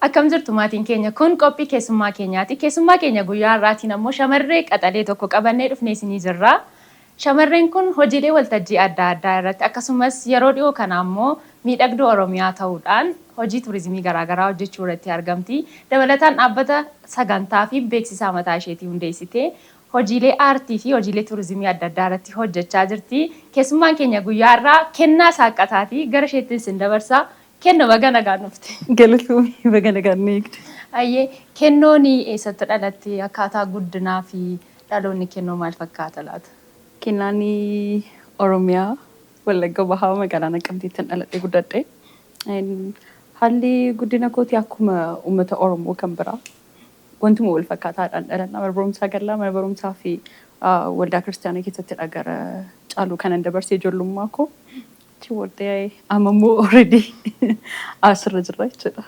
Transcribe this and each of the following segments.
Akkam jirtu maatiin keenya? Kun qophii keessummaa keenyaati. Keessummaa keenya guyyaa har'aatiin ammoo shamarree qaxalee tokko qabannee dhufnee isinii jirra. Shamarreen kun hojiilee waltajjii adda addaa irratti, akkasumas yeroo dhiyoo kana ammoo Miidhagduu Oromiyaa ta'uudhaan hojii turizimii garaagaraa hojjechuu irratti argamti. Dabalataan dhaabbata sagantaa fi beeksisaa mataa isheetii hundeessitee hojiilee aartii fi hojiilee turizimii adda addaa irratti hojjechaa jirti. Keessummaan keenya guyyaa har'aa Kennaa Saaqqataati. Gara isheettin isin dabarsa. Kenno, baga nagaan dhufte. Galatoomi, baga nagaan nu eegde. Hayyee, Kennoon eessatti dhalatte? Akkaataa guddinaa fi dhaloonni Kennoo maal fakkaata laata? Kennaan Oromiyaa, Wallagga Bahaa, magaalaa Naqamteettin dhaladhee guddadhe. Haalli guddina kootii akkuma uummata Oromoo kan biraa wantuma wal fakkaataadhaan dhalanna. Mana barumsaa galla. Mana barumsaa fi waldaa kiristaanaa keessattidha gara caalu kanan dabarse ijoollummaa koo. Achi booddee amma immoo already asirra jirra jechuudha.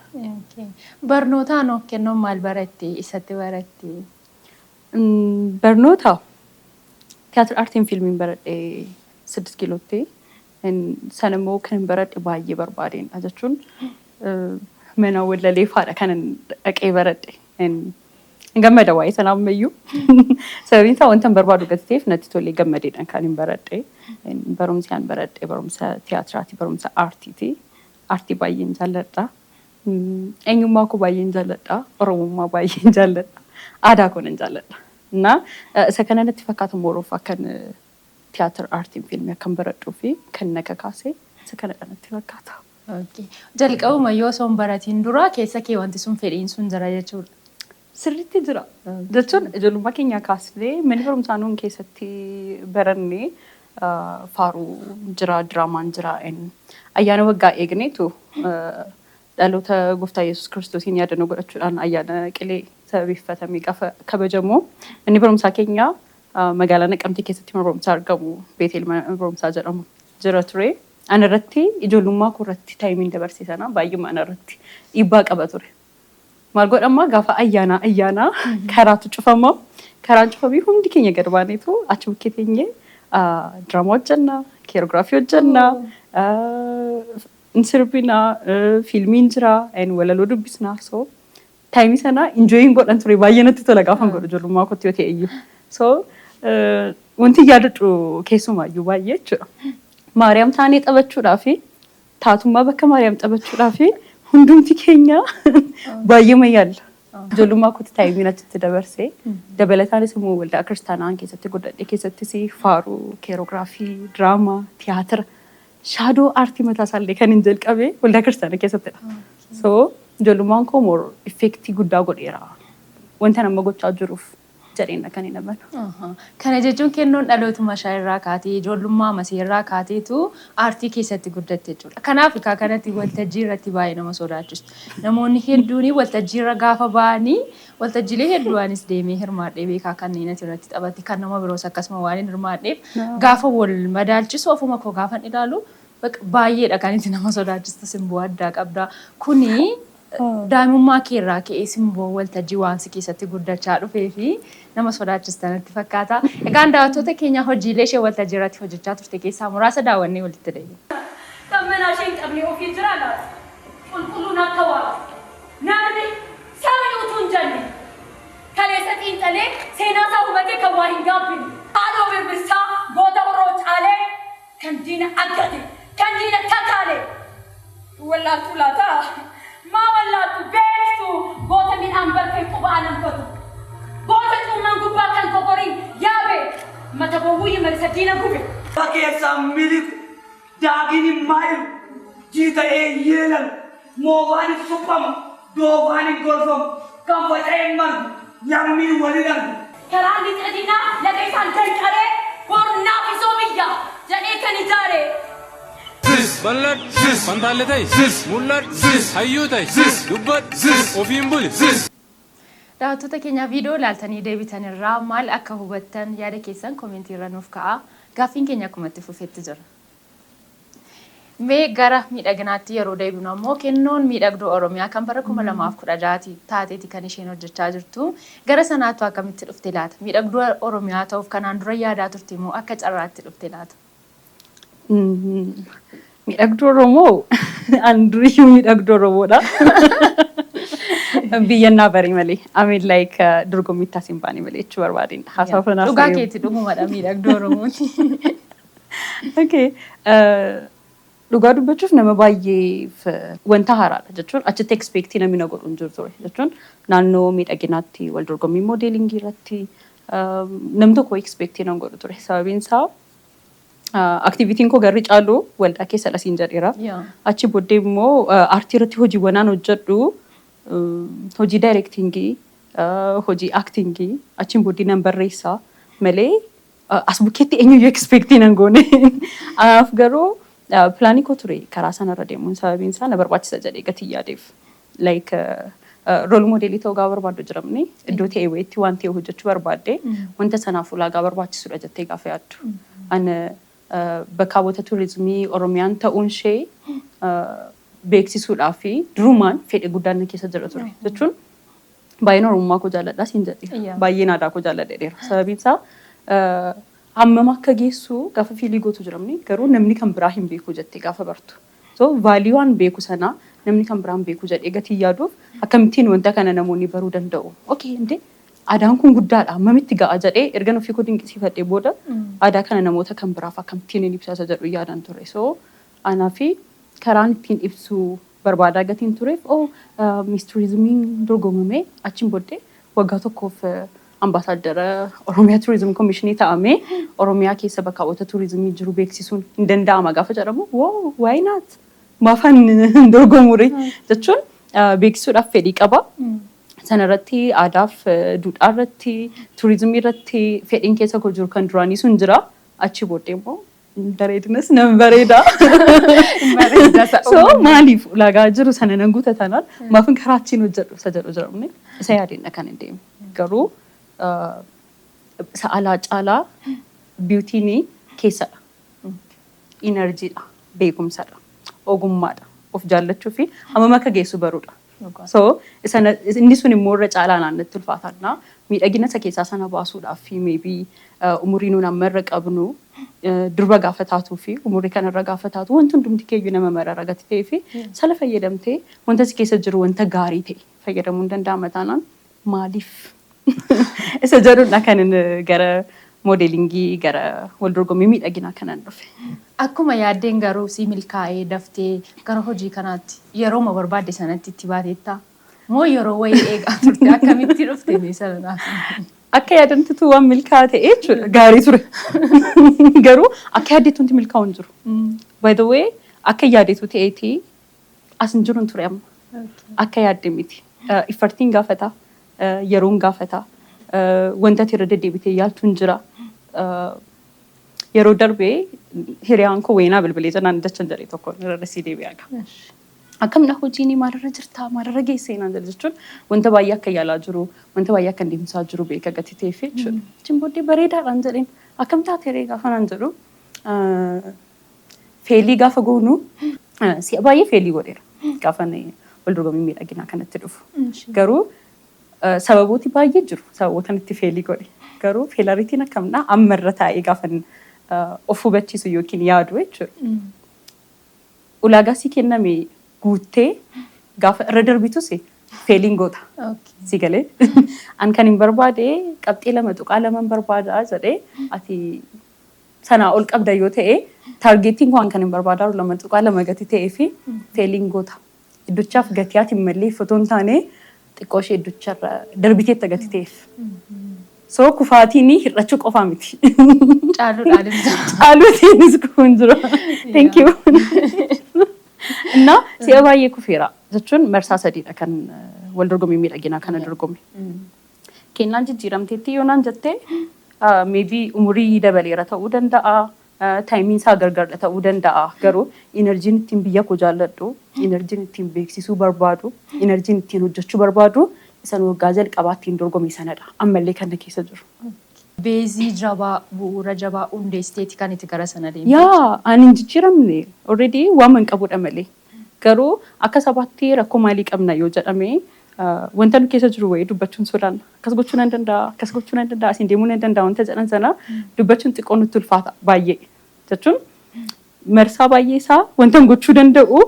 Barnootaan hoo Kennoon maal baratte? Eessatti baratte? Barnoota tiyaatir aartiin fiilmiin baradhe 6 kiilootti. Sana immoo kanan baradhe baay'ee barbaadeenidha jechuun mana wallalee faadha kanan dhaqee baradhe. Hin gammada waa'ee sanaa ammayyuu. Sababiin isaa wanta hin barbaadu gati ta'eef natti tolee gammadeedhaan kan hin baradhe. Barumsi an baradhe barumsa tiyaatiraati, barumsa aartiiti. Aartii baay'een jaalladha. Eenyummaa koo baay'een jaalladha. Oromummaa baay'een jaalladha. Aadaa koo nan jaalladha. Na isa kana natti fakkaata mooruuf akkan tiyaatir aartiin fiilmii akkan baradhuu fi kan na kakaase isa kanadha natti fakkaata. Okay. Jalqabuma yoo osoo hin baratiin dura keessa kee wanti sun, fedhiin sun jira jechuudha. Sirriitti jira. Jechuun ijoollummaa keenyaa kaasnee manni barumsaa nuun keessatti baranne faaruu jira, diraamaan jira. Ayyaana waggaa eegneetu dhaloota Gooftaa Yesuus Kiristoosiin yaadannoo godhachuudhaan ayyaana Qilee sababeeffatamee gaafa kabajamu, manni barumsaa keenya magaalaa Naqamtee keessatti mana barumsaa argamu Beetel mana barumsaa jedhamu jira ture. Ana irratti, ijoollummaa koo irratti timeiin dabarse sana baay'uma ana irratti dhiibbaa qaba ture. Maal godhamaa, gaafa ayyaanaa ayyaanaa karaatu cufama. Karaan cufamee hundi keenya gad baaneetu achi bukkee teenyee diraamaa hojjenna, choreography hojjenna, sirbina, fiilmiin jira, walaloo dubbisna. So time sana enjoyin godhan ture, baay'ee natti tola gaafan godhu ijoollummaa kootti yoo ta'e iyyuu. So wanti yaadadhu keessumaayyuu baay'ee jechuudha. Maariyaam taanee taphachuudhaa fi taatummaa bakka Maariyaam taphachuudhaa fi hundumti keenya baay'ee yaalla. Ijoollummaa kootti timeiin achitti dabarse. Dabalataanis immoo waldaa kiristaanaa keessatti guddadhe keessattis faaruu, choreography, diraamaa, tiyaatira, shadow aartii mataa isaallee kan hin jalqabe waldaa kiristaanaa keessattidha. So ijoollummaan koo more effect guddaa godheera. Wanta nama gochaa jiruuf jedheen kan hin amanu. Kana jechuun Kennoon dhalootuma ishee irraa kaatee, ijoollummaa masii irraa kaateetu aartii keessatti guddatte jechuudha. Kanaaf egaa kanatti waltajjii irratti baay'ee nama sodaachistu. Namoonni hedduun waltajjii irra gaafa ba'anii, waltajjiilee hedduu anis deemee hirmaadhee beekaa, kanneen ati irratti taphatte kan nama biroos akkasuma waan hin hirmaadheef, gaafa wal madaalchisu, ofuma koo gaafan ilaalu, baay'eedha kan itti nama sodaachistu, simboo addaa qabda. Kuni daa'imummaa kee irraa ka'ee simboo waltajjii waan si keessatti guddachaa dhufee fi nama sodaachista natti fakkaata. Egaan daawwattoota keenya, hojiilee ishee waltajjii irratti hojjechaa turte keessaa muraasa daawwannee walitti deebina. Kan manaa ishee hin qabne ofii jira laata? Qulqulluun akka waaqa. Namni sabni utuu hin jenne. Kaleessa xiinxalee seenaa isaa hubatee kan waa hin gaabbine. Haaloo birbirsaa goota horroo caalee kan diina aggate, kan diina takaalee. Wallaaltuu laata? Maa wallaaltu? Beektu, goota midhaan barfee quba alanfatu. Goota cuumaan gubbaa kan kokoriin yaabe, mata bowwuyyi marisa diina gube. Keessaa miliqu, daagiin hin maayilu, jiita'ee hin yeelalu, moofaan hin suphamu, doofaan hin golfamu, kan faca'e hin margu, lammiin wal hin argu. Karaan lixa diinaa laga isaan danqaree, hornaaf isoo biyya jedhee kan ijaare. Bal'adhu. Fantaalle ta'i. Mul'adhu. Hayyuu ta'i. Dubbadhu. Ofiin buli. Daawwattoota keenya, viidiyoo ilaaltanii deebitan irraa maal akka hubattan yaada keessan comment irra nuuf ka'a. Gaaffiin keenya akkuma itti fufetti jira. Mee gara miidhaginaatti yeroo deebinu ammoo, Kennoon Miidhagduu Oromiyaa kan bara 2016 taateeti kan isheen hojjechaa jirtu. Gara sanaattu akkamitti dhufte laata? Miidhagduu Oromiyaa ta'uuf kanaan dura yaadaa turte moo akka carraatti dhufte laata? Miidhagduu Oromoo An duriyyuu miidhagduu Oromoodha. Biyyannaa barii malee. I mean, like, dorgommiitti as hin baane malee jechuu barbaadeen. Haasawa kanaaf. Dhugaa keetti, dhugumadha, miidhagduu Oromooti. Okay. Dhugaa dubbachuuf nama baay'eef wanta haaraadha jechuun achitti expect namni na godhu hin jiru ture jechuun naannoo miidhaginaatti wal dorgommii modelingii irratti namni tokko expect nan godhu ture. Sababiin isaa activityn koo garri caalu waldaa keessa dhasiin jedheera. Achi booddee immoo aartii irratti hojiiwwan aan hojjedhu hojii directingii, hojii actingii, achiin booddee nan barreessaa malee as bukkeetti eenyuyyuu expect nan goone. Anaaf garuu planii koo ture karaa sanarra deemuun, sababiin isaa na barbaachisa jedhee gatii yaadeef. Like, role modelii ta'uu gaafa barbaaddu jiramni iddoo ta'e wayiitti waan ta'e hojjechuu barbaadde wanta sanaaf ulaagaa barbaachisudha jettee gaafa yaaddu. Ani bakka hawwata turizimii Oromiyaan ta'uun ishee beeksisuudhaa fi durumaan fedhi guddaan na keessa jira ture jechuun baay'een Oromummaa koo jaalladha siin jedhe. Baay'een aadaa koo jaalladha. Sababiin isaa hammam akka geessu gaafa feel gootu jiramni garuu namni kan biraa hin beeku jettee gaafa bartu. So value waan beeku sana namni kan biraan beeku jedhee gatii yaaduuf akkamittiin wanta kana namoonni baruu danda'u? Okay, indee aadaan kun guddaadha, hammamitti ga'a jedhee erga ofii koo dinqisiifadhee booda aadaa kana namoota kan biraaf akkamittiin hin ibsa jedhu yaadan ture. So anaa fi karaan ittiin ibsuu barbaadaa gatiin tureef, oh, Miss Tourismiin dorgomamee achiin booddee waggaa tokkoof ambaasaadara Oromiyaa Tourism Commissionii ta'amee Oromiyaa keessa bakka hawwata turizimii jiru beeksisuun hin danda'ama gaafa jedhamu, wow, why not, maafan hin dorgomure jechuun beeksisuudhaaf fedhii qaba. Sanarratti aadaaf duudhaa irratti, turizimii irratti fedhiin keessa koo jiru kan duraanii sun jira. Achi booddee immoo bareedinas nama bareeda. So maaliif ulaagaa jiru sana nan guuta taanaan maafin karaa achiin hojjedhu isa jedhu jiramne isa yaadeenna kan hin deemne. Garuu isa alaa caalaa beautyn keessadha. Energydha, beekumsadha, ogummaadha, of jaallachuu fi hammam akka geessu baruudha. So inni sun immoo irra caalaa naannatti ulfaataadha. Miidhagina isa keessaa sana baasuudhaaf fi maybe umurii nuun amma irra qabnu durba gaafa taatuu fi umurii kanarra gaafa taatu wanti hundumti keeyyuu nama marara gati ta'ee fi sana fayyadamtee wanta si keessa jiru wanta gaarii ta'e fayyadamuu hin danda'ama taanaan maaliif isa jedhudha kan inni gara modelingii, gara wal dorgommii miidhaginaa kanan dhufe. Akkuma yaaddeen garuu si milkaa'ee daftee gara hojii kanaatti yerooma barbaadde sanatti itti baateetta? Moo yeroo wayii eegaa turte? Akkamitti dhufte mee sana naaf? Akka yaadamtutu waan milkaa'aa ta'e jechuudha. Gaarii ture. Garuu akka yaaddeetu wanti milkaa'u hin jiru. By the way, akka yaadeetu ta'eeti as hin jiru ture amma. Akka yaadde miti. Effortiin gaafata. Yeroon gaafata. Wanta ati irra deddeebitee yaaltu hin jira. Yeroo darbee hiriyaan koo wayinaa bilbilee jennaan dachan jedhee tokko irra sii deebi'aa. Akkamidha hojiin, maalirra jirtaa, maalirra geessee naan jedhe jechuun wanta baay'ee akka yaalaa jiru, wanta baay'ee akka deemsaa jiru beeka gati ta'eef jechuudha. Achiin booddee bareedaadhaan jedheen, akkam taate ree gaafa naan jedhu, fail gaafa goonu si'a baay'ee fail godheera gaafa wal dorgommii miidhaginaa kanatti dhufu. Garuu sababooti baay'ee jiru sababoota itti fail godhe. Garuu failureitiin akkamidha ammarra taa'ee gaafa of hubachiisu yookiin yaadu jechuudha. Ulaagaa sii kenname guuttee gaafa irra darbitus failiin goota. Si galee an kan hin barbaade qabxii 2.2 barbaada jedhee ati sanaa ol qabda yoo ta'e, targetiin koo an kan hin barbaadaa 2.2 gati ta'ee fi failiin goota. Iddochaaf gatii ati hin mallee otoo hin taane xiqqoo ishee iddocharra darbiteetta gati ta'eef. So kufaatiin hir'achuu qofaa miti. Caaluudhaanis jira. Caaluutiinis kufuun jira. Thank you. Innaa si'a baay'ee kufeera jechuun marsaa sadiidha kan wal dorgommii miidhaginaa kana dorgome. Kennaan jijjiiramteetti yoo naan jettee, maybe umurii dabaleera ta'uu danda'a. Timeiin isaa gargarra ta'uu danda'a. Garuu energyn ittiin biyya koo jaalladhu, energyn ittiin beeksisuu barbaadu, energyn ittiin hojjechuu barbaadu isan waggaa jalqabaa ittiin dorgome sanadha. Ammallee kan na keessa jiru. Base jabaa, bu'uura jabaa hundeessiteeti kan itti gara sana deemte. Yaa, ani hin jijjiiramne already waan hin qabudha malee. Garuu akka sabaatti rakkoo maalii qabna yoo jedhame, wanta nu keessa jiru wayii dubbachuun sodaanna. Akkas gochuu nan danda'a, akkas gochuu nan danda'a, asiin deemuu nan danda'a wanta jedhan sana dubbachuun xiqqoo nutti ulfaata baay'ee. Jechuun marsaa baay'ee isaa wanta gochuu danda'u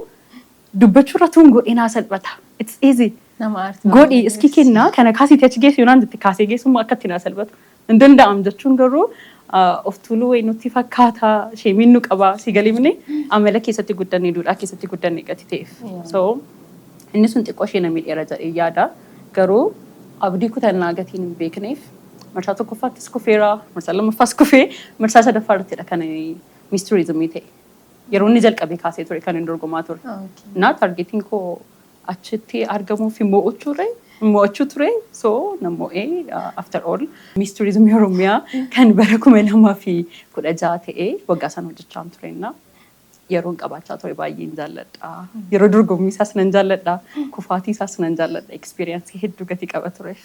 Dubbachuu irratti hin godhee naa salphata. It's easy. Nama aartii. Godhi iski kennaa kana kaasiitii achi geessu yoonaan jetti kaasee geessummaa akka itti naa salphatu. Hin danda'amu jechuun garuu of tuuluu wayii nutti fakkaata, shame-iin nu qaba si galimne amala keessatti guddanne, duudhaa keessatti guddanne gati ta'eef. So inni sun xiqqoo ishee na miidheera jedhee yaada. Garuu abdii kutannaa gatiin hin beekneef marsaa tokkoffaattis kufeera, marsaa lammaffaas kufee, marsaa sadaffaa irrattidha kan Miss Tourism ta'e. Yeroo inni jalqabee kaasee ture kan inni dorgomaa ture. Na target-iin koo achitti argamuu fi mo'achuu ture. So na mo'ee. After all, Miss Tourism Oromiyaa kan bara 2016 ta'ee waggaa sana hojjechaa ture na yeroon qabaachaa ture baay'een jaalladha. Yeroo dorgommii isaas nan jaalladha. Kufaatii isaas nan jaalladha. Experience hedduu gatii qaba tureef.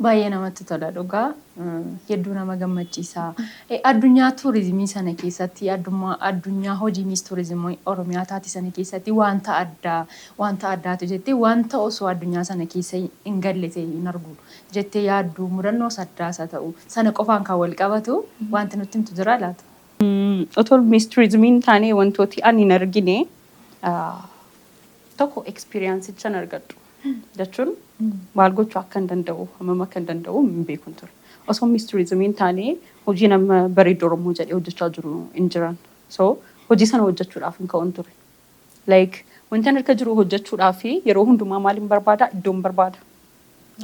Baay'ee namatti tola dhugaa. Hedduu nama gammachiisa. Addunyaa turizimii sana keessatti, addunyaa hojii Miss Turizimii Oromiyaa taate sana keessatti wanta addaatu jettee, wanta osoo addunyaa sana keessa hin galle ta'e hin argu jettee yaaddu, mudannoo addaas haa ta'u sana qofaan kan wal qabatu wanti nutti himtu jira laata? Otoo Miss Turizimiin taane wantooti ani hin argine tokko experience-icha hin argadhu. Jechuun maal gochuu akka hin danda'u, hammam akka hin danda'u hin beekun ture. Osoo Miss Turizimiin taane hojii nama bareedduu Oromoo jedhee hojjechaa jiru hin jiran. So hojii sana hojjechuudhaaf hin ka'uun ture. Like wanta harka jiru hojjechuudhaaf yeroo hundumaa maaliin barbaada? Iddoon barbaada.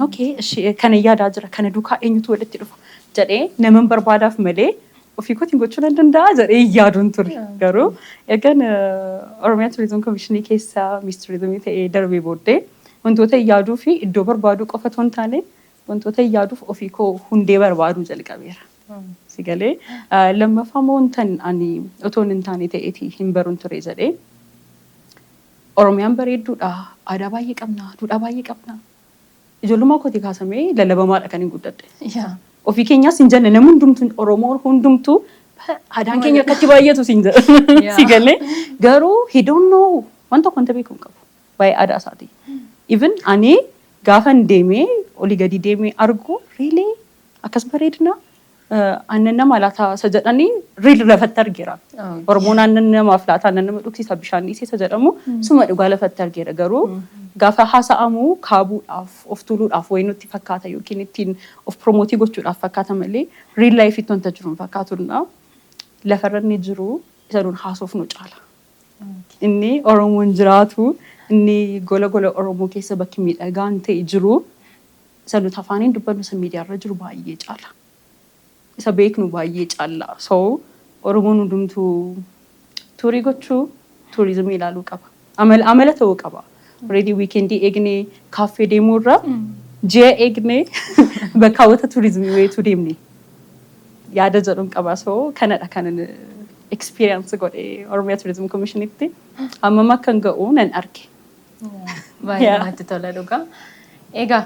Okay, ishee kana yaadaa jira, kana duukaa eenyutu walitti dhufa jedhee naman barbaadaaf malee ofii kootiin gochuu nan danda'a jedhee yaaduun ture. Garuu ergan Oromiyaa Tourism Commission keessa Miss Turizimii ta'ee darbee booddee wantoota yaaduu fi iddoo barbaaduu qofa otoo hin taane wantoota yaaduuf ofii koo hundee barbaaduu jalqabeera. Si galee? Lammaffaa immoo wantan ani otoo hin taane ta'eeti hin baruun ture jedhee, Oromiyaan bareedduudha. Aadaa baay'ee qabna. Duudhaa baay'ee qabna. Ijoollummaa kootii kaasamee lallabamaadha kan hin guddadhe. Ofii keenyaas hin jenne, namni hundumtuu, Oromoon hundumtuu aadaan keenya akkatti baay'atu siin jedha. Si galee? Garuu he don't know, wanta tokko wanta beeku hin qabu. Waa'ee aadaa isaati. Even ani gaafan deemee olii gadi deemee argu, really akkas bareedina aannan nama laataa isa jedhanii real lafatti argeera. Oromoon aannan namaaf laata, aannan nama dhugsiisa, bishaan dhiisee isa jedhamu suma dhugaa lafatti argeera. Garuu gaafa haasa'amu kaabuudhaaf, of tuuluudhaaf wayii nutti fakkaata yookiin ittiin of promote gochuudhaaf fakkaata malee real life-itti wanta jiru hin fakkaatudha. Lafarra inni jiru isa nuun haasofnu caala. Inni Oromoon jiraatu, inni gola gola Oromoo keessa bakki miidhagaan ta'e jiru, isa nuti afaaniin dubbannu, isa miidiyaarra jiru baay'ee caala. Isa beeknu baay'ee caala. So Oromoon hundumtuu tour gochuu, turizimii ilaaluu qaba. Amala ta'uu qaba. Already weekend eegnee kaaffee deemuu irra ji'a eegnee bakka hawwata turizimii wayiitu deemne yaada jedhuun qaba. So kanadha kanan experience godhee Oromiyaa Tourism Commissionitti hammam akkan ga'u nan arge. Baay'ee namatti tola dhugaa. Egaa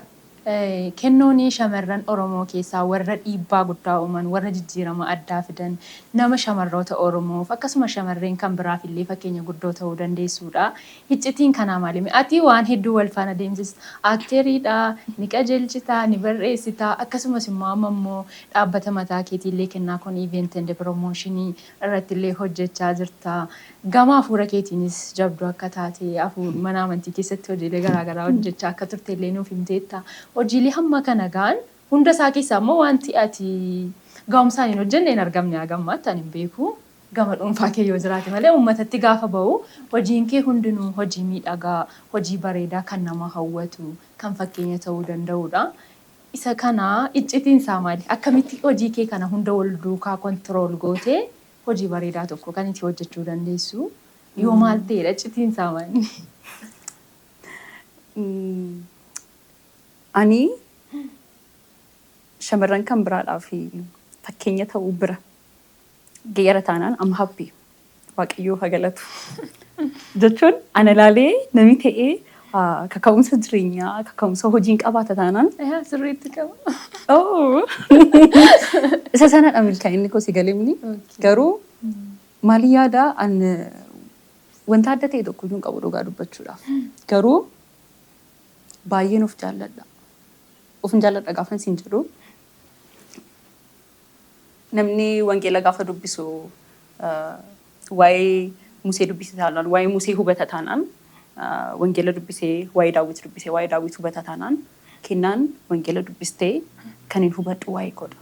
kennoon shamarran Oromoo keessaa warra dhiibbaa guddaa uuman, warra jijjiirama addaa fidan, nama shamarroota Oromoof akkasuma shamarreen kan biraaf illee fakkeenya guddoo ta'uu dandeessuudha. Iccitiin kanaa maali? Ati waan hedduu wal faana deemsista. Actor-iidha, ni qajeelchita, ni barreessita, akkasumas immoo amma immoo dhaabbata mataa keetii illee kennaa kun event and promotion irratti illee hojjechaa jirta. Gama hafuura keetiinis jabduu akka taate, mana amantii keessatti hojiilee garaagaraa hojjechaa akka turte illee nuuf himteetta. Hojiilee hamma kana ga'an hunda isaa keessaa immoo wanti ati ga'umsaan hin hojjenne hin argamne hagammaatti ani hin beeku. Gama dhuunfaa kee yoo jiraate malee uummatatti gaafa bahu hojiin kee hundinuu hojii miidhagaa, hojii bareedaa kan nama hawwatu, kan fakkeenya ta'uu danda'udha. Isa kana iccitiin isaa maali? Akkamitti hojii kee kana hunda wal duukaa control gootee hojii bareedaa tokko kan itti hojjechuu dandeessu? Yoo maal ta'edha iccitiin isaa maali? Ani shamarran kan biraadhaaf fakkeenya ta'uu bira geera taanaan am happy, Waaqayyoo haa galatu. Jechuun ana ilaalee namni ta'ee kaka'umsa jireenyaa, kaka'umsa hojiin qabaata taanaan Yaa sirriitti qaba. Oh. Isa sanadha milkaa'inni koo, si galimni. Garuu maali yaada an wanta adda ta'e tokko iyyuu hin qabu dhugaa dubbachuudhaaf. Garuu baay'een of jaalladha. Of hin jaalladha gaafan siin jedhu, namni wangeela gaafa dubbisu waa'ee Musee dubbisa taanaan, waa'ee Musee hubata taanaan Wangeela dubbisee waa'ee Daawit dubbisee waa'ee Daawit hubata taanaan Kennaan wangeela dubbistee kan hin hubadhu waa'ee koodha.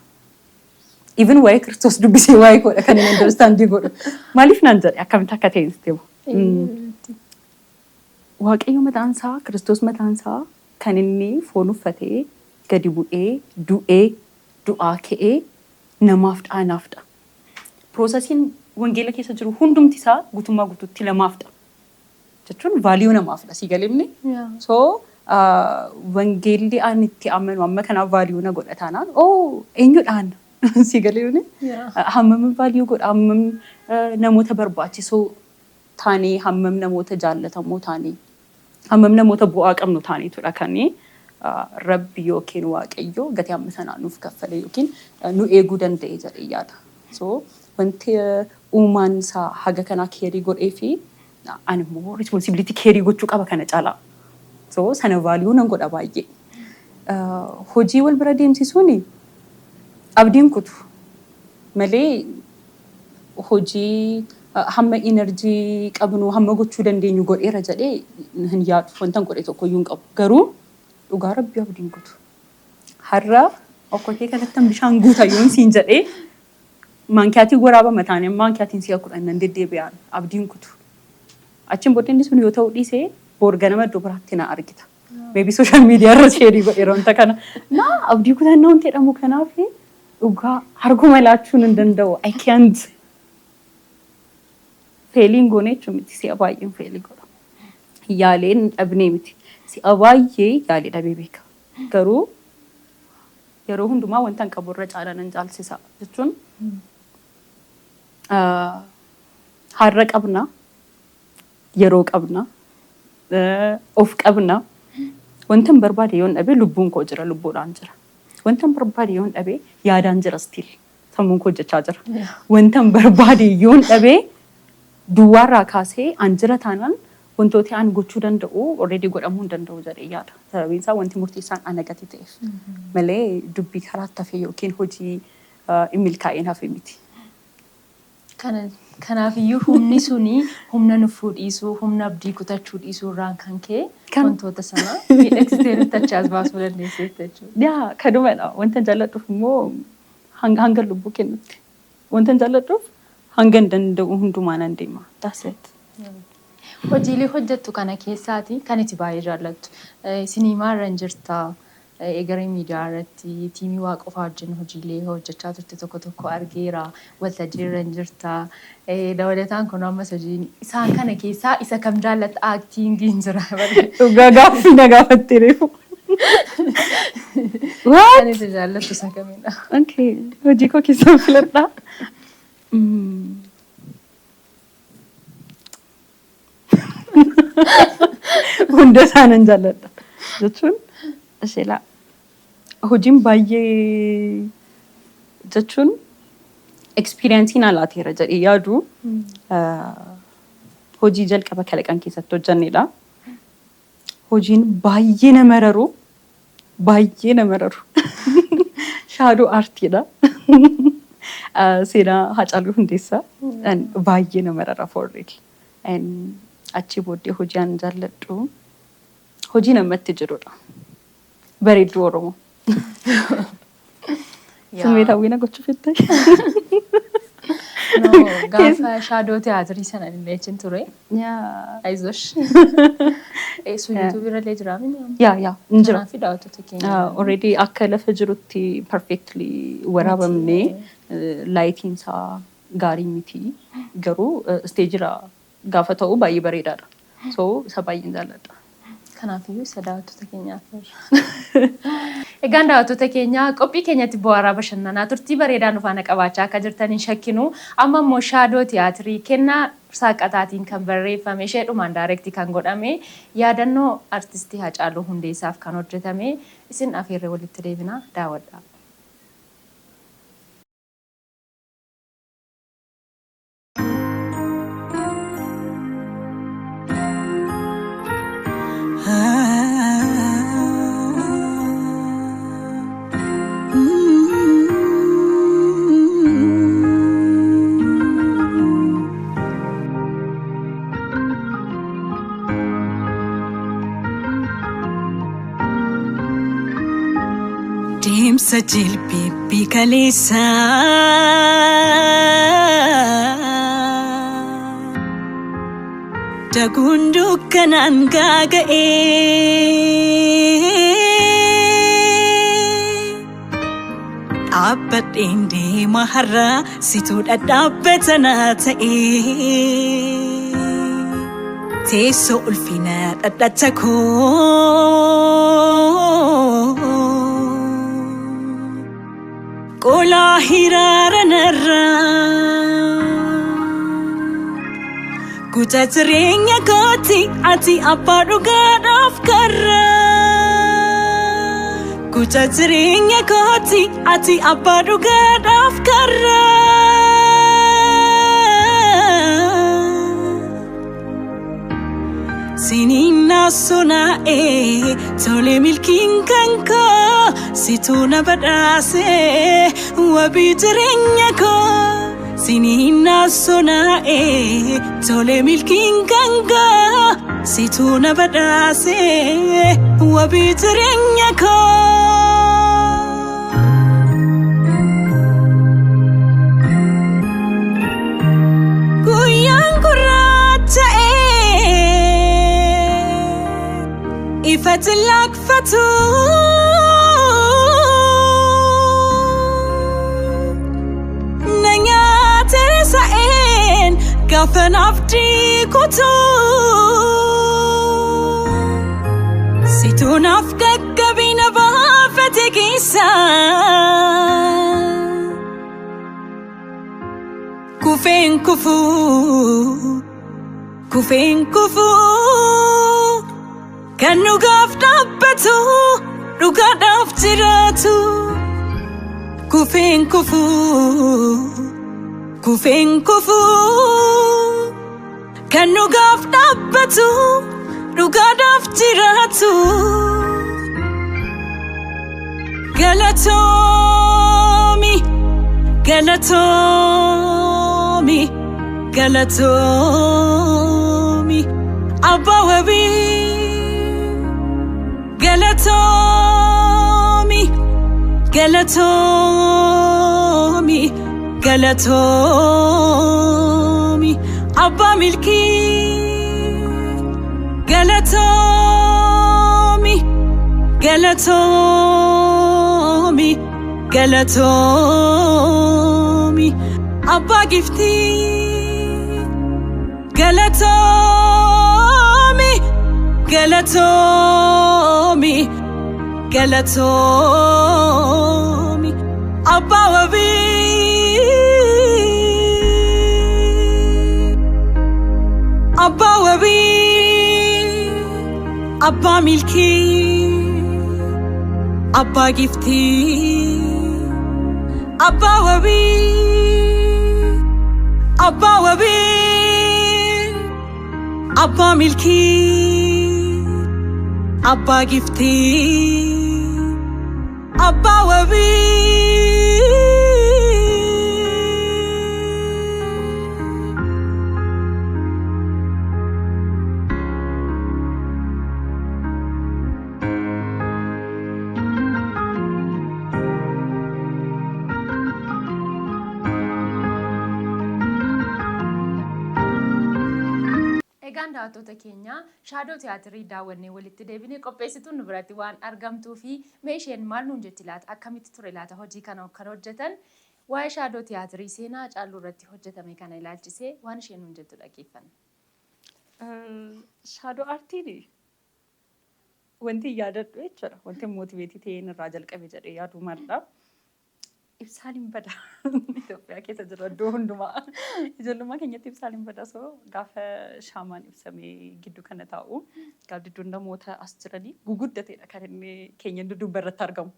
Even waa'ee Kiristoos dubbisee waa'ee koodha kan hin understand godhu. Maaliif naan jedhe akkamitti akka ta'e sitti himu. Waaqayyo mataan isaa, Kiristoos mataan isaa kan inni foon uffatee gadi bu'ee du'ee du'aa ka'ee namaaf dha, anaaf dha. Processiin wangeela keessa jiru hundumti isaa guutummaa guutuutti namaaf dha. Jechuun value namaaf dha, si galimni. So wangeelli ani itti amanu amma kanaaf value na godha taanaan, oh, eenyudhaan si galimni? Hammam value godha, hammam namoota barbaachisoo taanee, hammam namoota jaallatamoo taanee, hammam namoota bu'aa qabnu taaneetudha kan Rabbi yookiin Waaqayyo gatii amma sanaa nuuf kaffale yookiin nu eeguu danda'e jedhee yaada. So wanti uumaan isaa haga kanaa care godhee fi ani immoo responsibility care gochuu qaba kana caalaa. So sana value nan godha baay'ee. Hojii wal bira deemsisuun abdiin kutu malee hojii hamma energy qabnu hamma gochuu dandeenyu godheera jedhee hin yaadu. Wanta godhe tokko iyyuu hin qabu. Garuu dhugaa Rabbii abdiin kutu. Har'a okkotee kanatti bishaan guuta yoon siin jedhee maankiyaatiin waraabama taanee maankiyaatiin si'a 10 nan deddeebi'aan abdiin kutu. Achiin booddee inni sun yoo ta'uu dhiisee boor ganama iddoo biraatti na argita. Maybe social media irra share godheera wanta kana. Na abdii kutannaa wanti jedhamu kanaaf dhugaa harkuma laachuun hin danda'u. I can't. Failiin goone jechuun miti, si'a baay'een fail godha. Yaaleen dhabnee miti. Si'a baay'ee yaalee dhabee beeka. Garuu yeroo hundumaa wanta hin qabu irra caalaa nan caalsisa jechuun har'a qabna, yeroo qabna, of qabna. Wanta hin barbaade yoon dhabe lubbuun koo jira, lubbuudhaan jira. Wanta hin barbaade yoon dhabe yaadaan jira, still sammuun koo hojjechaa jira. Wanta hin barbaade yoon dhabe duwwaarraa kaasee an jira taanaan wantooti an gochuu danda'u already godhamuu hin danda'u jedhee yaada. Sababiin isaa wanti murteessaan ana gati ta'eef malee dubbii karaatti hafe yookiin hojii hin milkaa'in hafe miti. Kanaafiyyuu humni suni humna nuffuu dhiisuu, humna abdii kutachuu dhiisuu irraan kan ka'e wantoota sana miidhagsitee nutti achi as baasuu dandeesseetta jechuudha. Yaa, kanumadha. Wanta jaalladhuuf immoo hanga lubbuu kennutti. Wanta jaalladhuuf hanga hin danda'u hundumaa nan deema. That's it. Hojiilee hojjettu kana keessaati kan itti baay'ee jaallattu. Siniimaa irra hin jirta. Egeree miidiyaa irratti tiimii Waaqofaa wajjin hojiilee hojjechaa turte tokko tokko argeera. Waltajjii irra hin jirta. Dabalataan kun ammas hojiin isaan kana keessaa isa kam jaallatta? Actingiin jira. Dhugaa gaaffii na gaafatte reefu. What? Kan itti jaallattu isa kamidha? Okay, hojii koo keessaa filadhaa. Hunda isaa nan jaalladha. Jechuun ishee laa hojiin baay'ee jechuun experience naa laateera jedhee yaadu hojii jalqaba kalaqan keessatti hojjannedha. Hojiin baay'ee na mararu, baay'ee na mararu, Shaadoo aartiidha. Seenaa Haacaaluu Hundeessaa baay'ee na marara for real. Achi booddee hojii an jaalladhu hojii namatti jirudha. Bareedduu Oromoo. Summeetawwii na gochuu fette. No, gaafa shaadoo tiyaatirii sana illee achiin ture. Ayizosh. Sun yuutuubii irra illee jiraa mini? Yeah, hin jira. Kanaaf daawwattoota keenya. Already akka lafa jirutti perfectly waraabamnee lightiin isaa gaarii miti. Garuu stageirra gaafa ta'u baay'ee bareedaadha. So isa baay'een jaalladha. Kanaafiyyuu isa daawwattoota keenyaaf. Egaan daawwattoota keenya, qophii keenyatti bu'aaraa bashannanaa turtii bareedaa nu faana qabaachaa akka jirtan hin shakkinu. Amma immoo shaadoo tiyaatirii Kennaa Saaqataatiin kan barreeffame, isheedhumaan direct kan godhame, yaadannoo artistii Hacaaluu Hundeessaaf kan hojjetame isin afeerree walitti deebina, daawwadhaa. Haaromsa jilbiibbii kaleessaa. Daguun dukkanaan gaaga'ee. Dhaabbadheen deema har'a situu dhadhaabbata naa ta'ee. Teessoo ulfina dhadhacha koo. Qolaa hiraara narraa. Kutaa jireenya kooti ati abbaa dhugaadhaaf karra. Kutaa jireenya kooti ati abbaa dhugaadhaaf karra. Siniin naassonaa'ee tole milkiin kan koo situu na badhaasee wabii jireenya koo. Siniin naassonaa'ee tole milkiin kan koo situu na badhaasee wabii jireenya koo. Guyyaan gurraacha'ee ifatti laaqfatu. Na nyaate sa'een gaafa naaf kutu. Situu naaf gaggabina baafate keessa. Kufeen kufuu, kufeen kufuu, kan dhugaaf dhaabbatu, dhugaadhaaf jiraatu. Kufeen kufuu, kufeen kufuu, kan dhugaaf dhaabbatu, dhugaadhaaf jiraatu. Galatoomi. Galatoomi, galatoomi, abbaa wabii. Galatoomi, galatoomi, galatoomi, abbaa milkii. Galatoomi, galatoomi, galatoomi, abbaa giftii. Galatoomi, galatoomi, galatoomi, abbaa wabii. Abbaa wabii, abbaa milkii, abbaa giftii, abbaa wabii, abbaa wabii, abbaa milkii, abbaa giftii, abbaa wabii. Egaan daawwattoota keenya, shaadoo tiyaatirii daawwannee walitti deebinee qopheessituun nu biratti waan argamtuu fi mee isheen maal nuun jetti laata? Akkamitti ture laata hojii kana kan hojjetan? Waa'ee shaadoo tiyaatirii seenaa Haacaaluu irratti hojjetame kana ilaalchisee waan isheen nuun jettu dhaggeeffanna. Shaadoo aartiin wanti yaadadhu jechuudha. Wanti motivate ta'een irraa jalqabe jedhee yaadu maalidha? Ibsaan hin bada. Itoophiyaa keessa jira iddoo hundumaa. Ijoollummaa keenyatti ibsaan hin bada, so gaafa shaamaan ibsamee gidduu kana taa'u gaardidduun namoota as jiranii guguddateedha kan inni keenya dudduuba irratti argamu.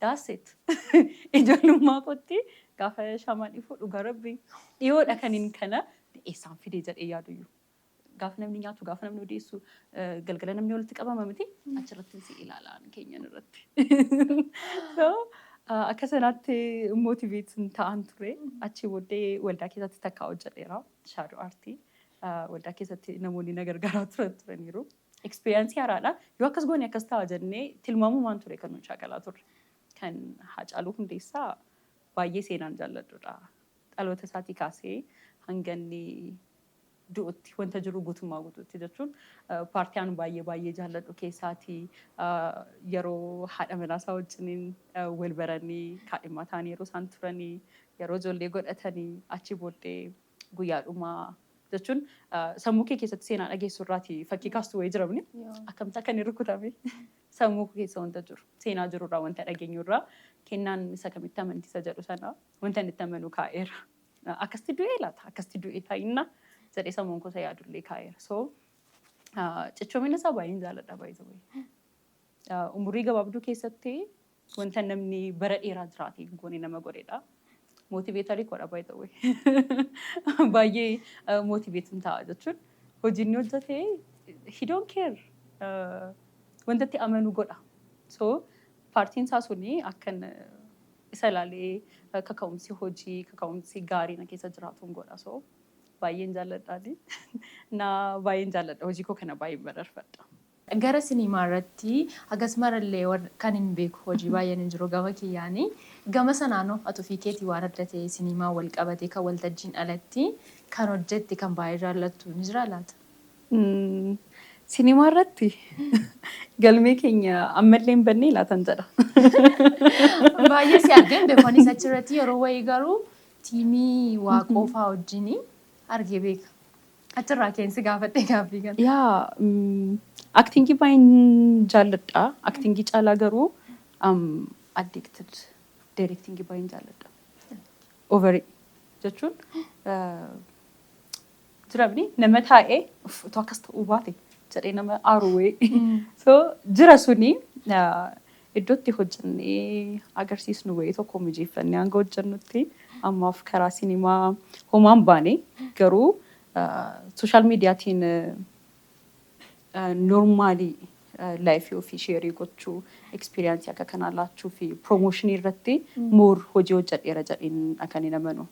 That's it. Ijoollummaa kootti gaafa shaamaan ifu, dhugaa rabbi, dhiyoodha kan inni kana eessaan fidee jedhee yaaduyyuu. Gaafa namni nyaatu, gaafa namni odeessu, galgala namni walitti qabama miti, achirratti si ilaalaan keenyan irratti. So akka sanaatti motivate ta'an ture. Achi booddee waldaa keessatti takkaa hojjedheera. Shaadoo aartii. Waldaa keessatti namoonni na gargaaraa turaniiru. Experience haaraadha. Yoo akkas goone akkas ta'a jennee tilmaamumaan ture kan nuyi shaakalaa turre. Kan Haacaaluu Hundeessaa baay'ee seenaan jaalladhudha. Dhaloota isaatii kaasee hanga inni du'utti wanta jiru guutummaa guutuutti jechuun paartiyaan baay'ee baay'ee jaalladhu keessaatii yeroo haadha manaasaa wajjiniin wal baranii, kaadhimaa ta'anii yeroo isaan turanii, yeroo ijoollee godhatanii, achi booddee guyyaadhumaa jechuun sammuu kee keessatti seenaa dhageessu irraati fakkii kaastu wayii jiramni akkamitti akka inni rukutame sammuu kee keessa wanta jiru, seenaa jirurraa, wanta dhageenyurraa, Kennaan isa kamitti amantiisa jedhu sana wanta inni itti amanu kaa'eera. Akkasitti du'ee laata? Akkasitti du'ee taa'inna jedhee sammuun koo isa yaadullee kaa'eera. So cichoomina isaa baay'een jaalladha, by the way. Umurii gabaabduu keessatti wanta namni bara dheeraa jiraate hin goone nama godhedha. Motivator koodha, by the way. Baay'ee motivate ta'a jechuun hojii inni hojjete, he don't care, wanta itti amanu godha. So paartiin isaa suni akkan isa ilaalee kaka'umsi hojii, kaka'umsi gaarii na keessa jiraatuun godha. So baay'een jaalladhaani. Na baay'een jaalladha, hojii koo kana baay'een bararfadha. Gara siniimaa irratti hagas marallee kan hin beeku hojii baay'een hin jiru gama kiyyaanii. Gama sanaanoo ati ofii keetii waan adda ta'e siniimaa wal qabatee kan waltajjiin alatti kan hojjette kan baay'ee jaallattu ni jira laata? Siniimaa irratti galmee keenya ammallee hin bannee laatan jedha. Baay'ee si argeen beeku anis achirratti yeroo wayii, garuu tiimii Waaqoofaa wajjin argee beeka. Achirraa keensi gaafadhee gaaffii kana. Yaa, actingii baay'een jaalladha. Actingii caalaa garuu addicted directingii baay'een jaalladha. Overii jechuun jiramni nama taa'ee "Uff, utuu akkas ta'uu baate" jedhee nama aaru wayii. So jira suni iddoo itti hojjennee agarsiisnu wayii tokko mijeeffannee hanga hojjennutti ammaaf karaa sinimaa homaan baane, garuu social mediaatiin normally lifeii ofii share gochuu, experienceii akka kanaa laachuu fi promotionii irratti more hojii hojjedheera jedheen akka inni amanu.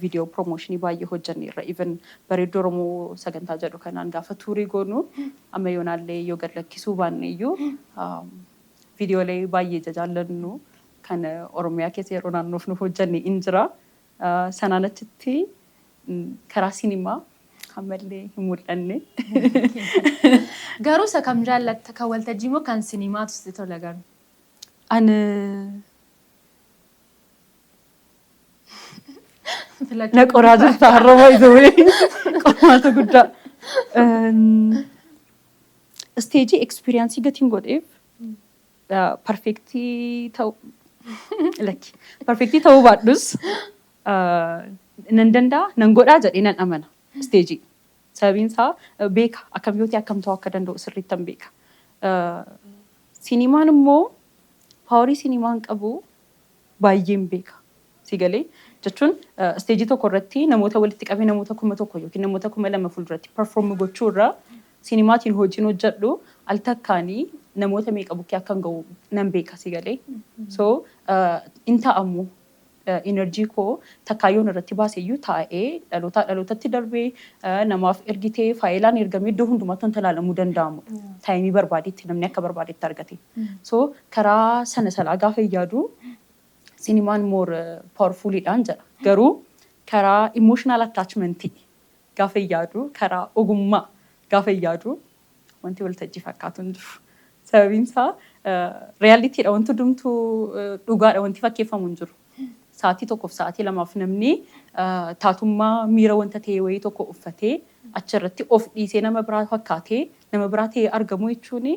Viidiyoo promotionii baay'ee hojjenneerra. Even Bareedduu Oromoo sagantaa jedhu kanaan gaafa tourii goonu amma yoonaallee yoo gad lakkisuu baanne iyyuu viidiyoolee baay'ee jajaallannu kan Oromiyaa keessa yeroo naannoof nu hojjenne in jira. Sanaan achitti karaa sinimaa ammallee hin mul'anne. Garuu isa kam jaallatta? Kan waltajjii moo kan sinimaatu sitti tola garuu? Ani Filachuu na qoraa jirta har'a, by the way. Qormaata guddaa. Stageii experienceii gatiin godheef perfectii ta'u lakki. Perfectii ta'uu baadhus nan danda'a, nan godhaa jedhee nan amana stageii. Sababiin isaa beeka, akkam yoo ta'e akkam ta'uu akka danda'u sirriittan beeka. Sinimaan immoo powerii sinimaan qabu baay'een beeka. Si galee? Jechuun stageii tokko irratti namoota walitti qabee namoota 1000 yookiin namoota 2000 fuulduratti perform gochuu irra sinimaatiin hojiin hojjedhu al takkaanii namoota meeqa bukkee akkan ga'u nan beeka, si galee. So in ta'amu energy koo takkaayyoon irratti baase iyyuu taa'ee dhalootaa dhalootatti darbee namaaf ergitee faayilaan ergamee iddoo hundumaatti wanta ilaalamuu danda'amudha. Timeii barbaadetti namni akka barbaadetti argate. So karaa sana salaa gaafa yaadu sinimaan more powerfuliidhaan jedha. Garuu karaa emotional attachmentii gaafa yaadu, karaa ogummaa gaafa yaadu, wanti waltajjii fakkaatu hin jiru. Sababiin isaa realityiidha, wanti hundumtuu dhugaadha, wanti fakkeeffamu hin jiru. Sa'aatii 1f sa'aatii 2f namni taatummaa miira wanta ta'e wayii tokko uffatee achirratti of dhiisee nama biraa fakkaatee nama biraa ta'ee argamu jechuun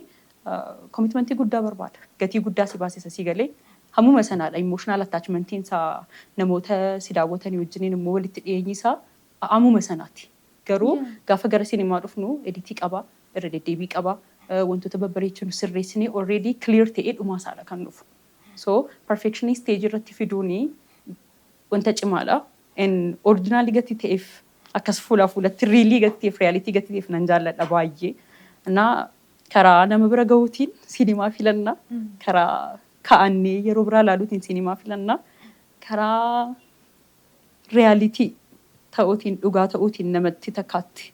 commitmentii guddaa barbaada. Gatii guddaa si baasisa, si galee. Hammuma sanaadha emotional attachmentiin isaa, namoota si daawwatanii wajjiniin immoo walitti dhiyeenyi isaa hammuma sanaati. Garuu gaafa gara sinimaa dhufnu editii qaba, irra deddeebii qaba, wantoota babbareechinu sirreessinee already clear ta'ee dhumaa isaadha kan dhufu. So perfectionii stage irratti fiduuni wanta cimaadha. And originalii gatii ta'eef, akkas fuulaa fuulatti realii gatii ta'eef, reality gatii ta'eef nan jaalladha baay'ee. Na karaa nama bira gahuutiin sinimaa filanna. Karaa kaa'annee yeroo biraa ilaaluutiin sinimaa filanna. Karaa reality ta'uutiin, dhugaa ta'uutiin, namatti takkaatti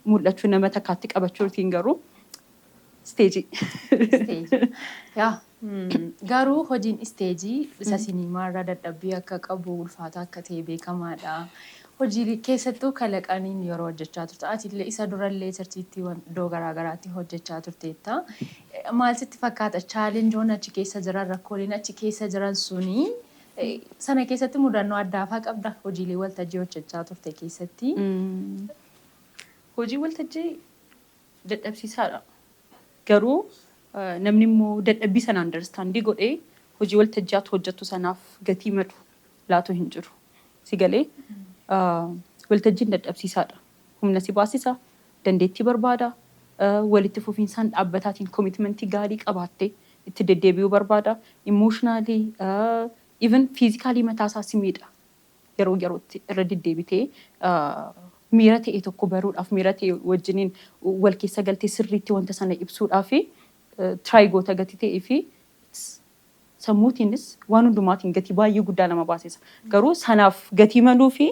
mul'achuu, nama takkaatti qabachuutiin garuu stageii. Yaa. Garuu hojiin isteejii isa siniimaa irra dadhabbii akka qabu, ulfaataa akka ta'e beekamaadha. Hojii keessattuu kalaqaniin yeroo hojjechaa turte, ati illee isa durallee churchiitti iddoo garaagaraatti hojjechaa turteetta. Maal sitti fakkaata challengeoon achi keessa jiran, rakkooleen achi keessa jiran suni, sana keessatti mudannoo addaa fa'aa qabda hojiilee waltajjii hojjechaa turte keessatti? Hojii waltajjii dadhabsiisaadha. Garuu namni immoo dadhabbii sana understand godhee hojii waltajjiitti hojjettu sanaaf gatii malu laatu hin jiru. Si galee, waltajjiin dadhabsiisaadha. Humna si baasisa, dandeettii barbaada, walitti fufinsaan dhaabbataatiin commitmentii gaarii qabaattee itti deddeebi'uu barbaada. Emotionally, even physically mataasaa si miidha. Yeroo yerootti irra deddeebitee miira ta'e tokko baruudhaaf, miira ta'e wajjiniin wal keessa galtee sirriitti wanta sana ibsuudhaaf try goota gatii ta'ee fi sammuutiinis waan hundumaatiin gatii baay'ee guddaa nama baasisa. Garuu sanaaf gatii maluu fi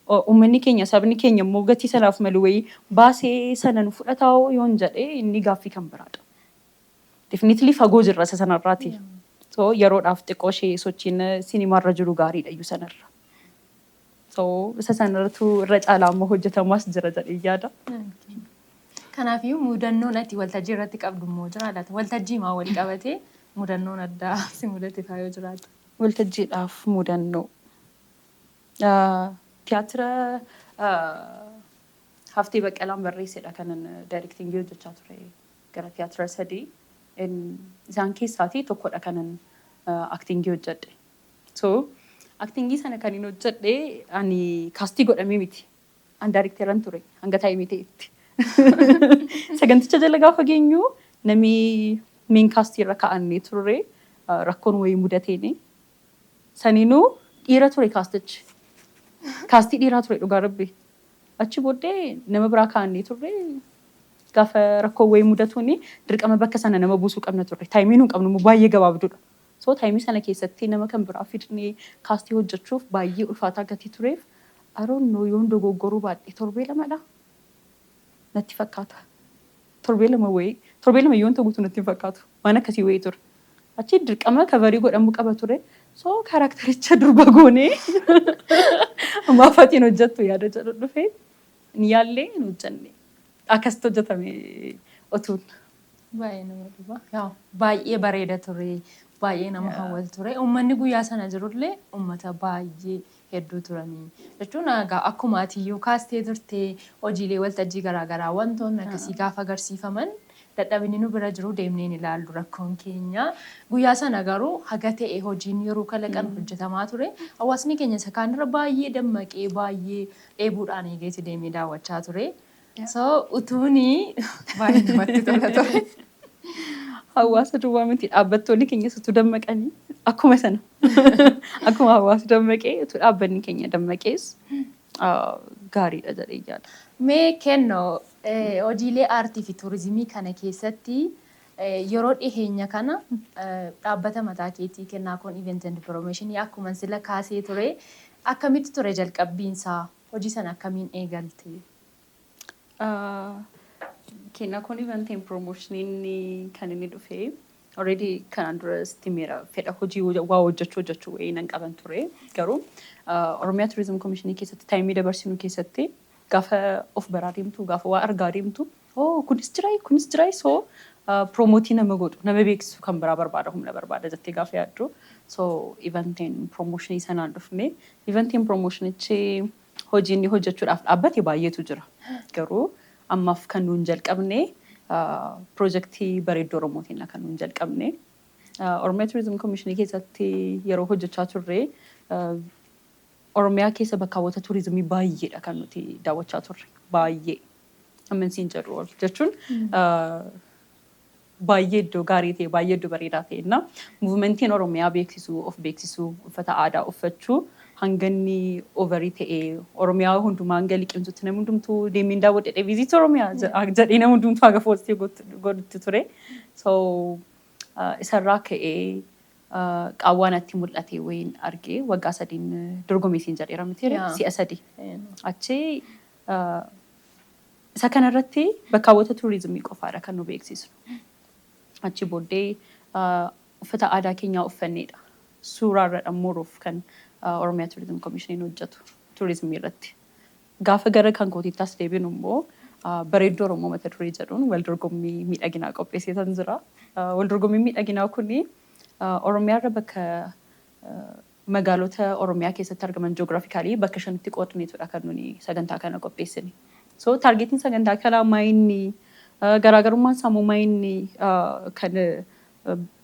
uummanni keenya, sabni keenya immoo gatii sanaaf malu wayii baasee sana nu fudhataa yoon jedhee, inni gaaffii kan biraadha. Definitely fagoo jirra isa sanarraati. So yeroodhaaf xiqqoo ishee sochiin sinimaarra jiru gaariidha iyyuu sanarra. So isa sanarratu irra caalaa immoo hojjetamaas jira jedhee yaada. Kanaafiyyuu mudannoon ati waltajjii irratti qabdu immoo jira laata? Waltajjii maa wal qabatee mudannoon addaa si mudate faa yoo jiraate? Waltajjiidhaaf mudannoo. Tiyaatira Haftee Baqqalaan barreessedha kanan directingii hojjechaa ture, gara tiyaatira sadii. Isaan keessaatii tokkodha kanan actingii hojjedhe. So actingii sana kan hin hojjedhe ani castii godhamee miti. An directoran ture hanga timeii ta'etti. Saganticha jala gaafa geenyu namni main castii irra kaa'annee turre rakkoon wayii mudateeni. Saniinuu dhiira ture castichi. Castii dhiiraa ture, dhugaa rabbi. Achi booddee nama biraa kaa'annee turre, gaafa rakkoon wayii mudatuuni dirqama bakka sana nama buusuu qabna turre. Timeii nuun qabnu immoo baay'ee gabaabduudha. So timeii sana keessatti nama kan biraa fidnee castii hojjechuuf baay'ee ulfaataa gatii tureef, aroonnoo yoon dogoggoruu baadhee torbee lamadha natti fakkaata. Torbee 2 wayii, torbee 2 yoon ta'utu natti hin fakkaatu. Waan akkasii wayii ture. Achi dirqama coverii godhamuu qaba ture. So charactericha durba goonee maafatiin hojjettu yaada jedhu dhufe, ni yaallee, hin hojjenne. Akkasitti hojjetame otuun. Baay'ee nama dhiba. Yaa, baay'ee bareeda ture. Baay'ee nama hawwatu ture. Uummanni guyyaa sana jirullee uummata baay'ee hedduu turanii. Jechuun egaa akkuma atiyyuu kaastee turte, hojiilee waltajjii garaagaraa wantoonni akkasii gaafa agarsiifaman dadhabinni nu bira jiru deemneen ilaallu rakkoon keenya. Guyyaa sana garuu haga ta'e hojiin yeroo kalaqan hojjetamaa ture. Hawaasni keenya isa kaanirra baay'ee dammaqee, baay'ee dheebuudhaan eegeeti deemee daawwachaa ture. So utuuni baay'ee namatti tola ture. Hawaasa duwwaa miti, dhaabbattoonni keenyas utuu dammaqanii, akkuma sana akkuma hawaasa dammaqee utuu dhaabbanni keenya dammaqees gaariidha jedhee yaada. Mee kennoo, hojiilee aartii fi turizimii kana keessatti yeroo dhiheenya kana dhaabbata mataa keetii Kennaa Koon Event and Promotion akkuma sila kaasee ture, akkamitti ture jalqabbiinsaa? Hojii sana akkamiin eegalte? Kennaa Koon Event and Promotioniin kan inni dhufe already kanaan dura sitti miira fedha hojii waa hojjechuu wayii nan qaban ture. Garuu Oromiyaa Tourism Commissionii keessatti timeii dabarsinu keessatti gaafa of baraa deemtu, gaafa waa argaa deemtu, "Oh, kunis jiraa, kunis jiraa, so promoteii nama godhu, nama beeksisu kan biraa barbaada, humna barbaada," jettee gaafa yaaddu, so eventiin promotionii sanaan dhufne. Eventiin promotionichi hojii inni hojjechuudhaaf dhaabbate baay'eetu jira. Garuu ammaaf kan nuun jalqabne piroojeektii Bareedduu Oromootiin kan nuun jalqabne. Oromiyaa Tourism Commissionii keessatti yeroo hojjechaa turre Oromiyaa keessa bakka hawwata turizimii baay'eedha kan nuti daawwachaa turre. Baay'ee. Ammansiin jedhu ol jechuun baay'ee iddoo gaarii ta'e, baay'ee iddoo bareedaa ta'e na movementiin Oromiyaa beeksisuu, of beeksisuu, uffata aadaa uffachuu hanganni overii ta'e Oromiyaa hundumaa hanga liqimsutti, namni hundumtuu deemeen daawwadhe, "Visit Oromiyaa" jedhee nama hundumtuu haga postii godhutti ture. So isarraa ka'ee qaawwaa natti mul'ate wayiin argee, waggaa 3n dorgomeesiin jedheera miti, si'a 3. Achi isa kanarratti bakka hawwata turizimii qofaadha kan nu beeksisnu. Achi booddee Uffata aadaa keenyaa uffanneedha. Suuraa irra mooruuf kan Oromiyaa Tourism Commissioniin hojjetu turizimii irratti. Gaafa gara kan kootiitti as deebinu immoo Bareedduu Oromoo mata duree jedhuun wal dorgommii miidhaginaa qopheesseetan jira. Wal dorgommii miidhaginaa kuni Oromiyaa irra bakka magaalota Oromiyaa keessatti argaman geographically bakka shanitti qoodneetudha kan nuni sagantaa kana qopheessine. So targetiin sagantaa kanaa maayinni, garaagarummaan sammuu maayinni kan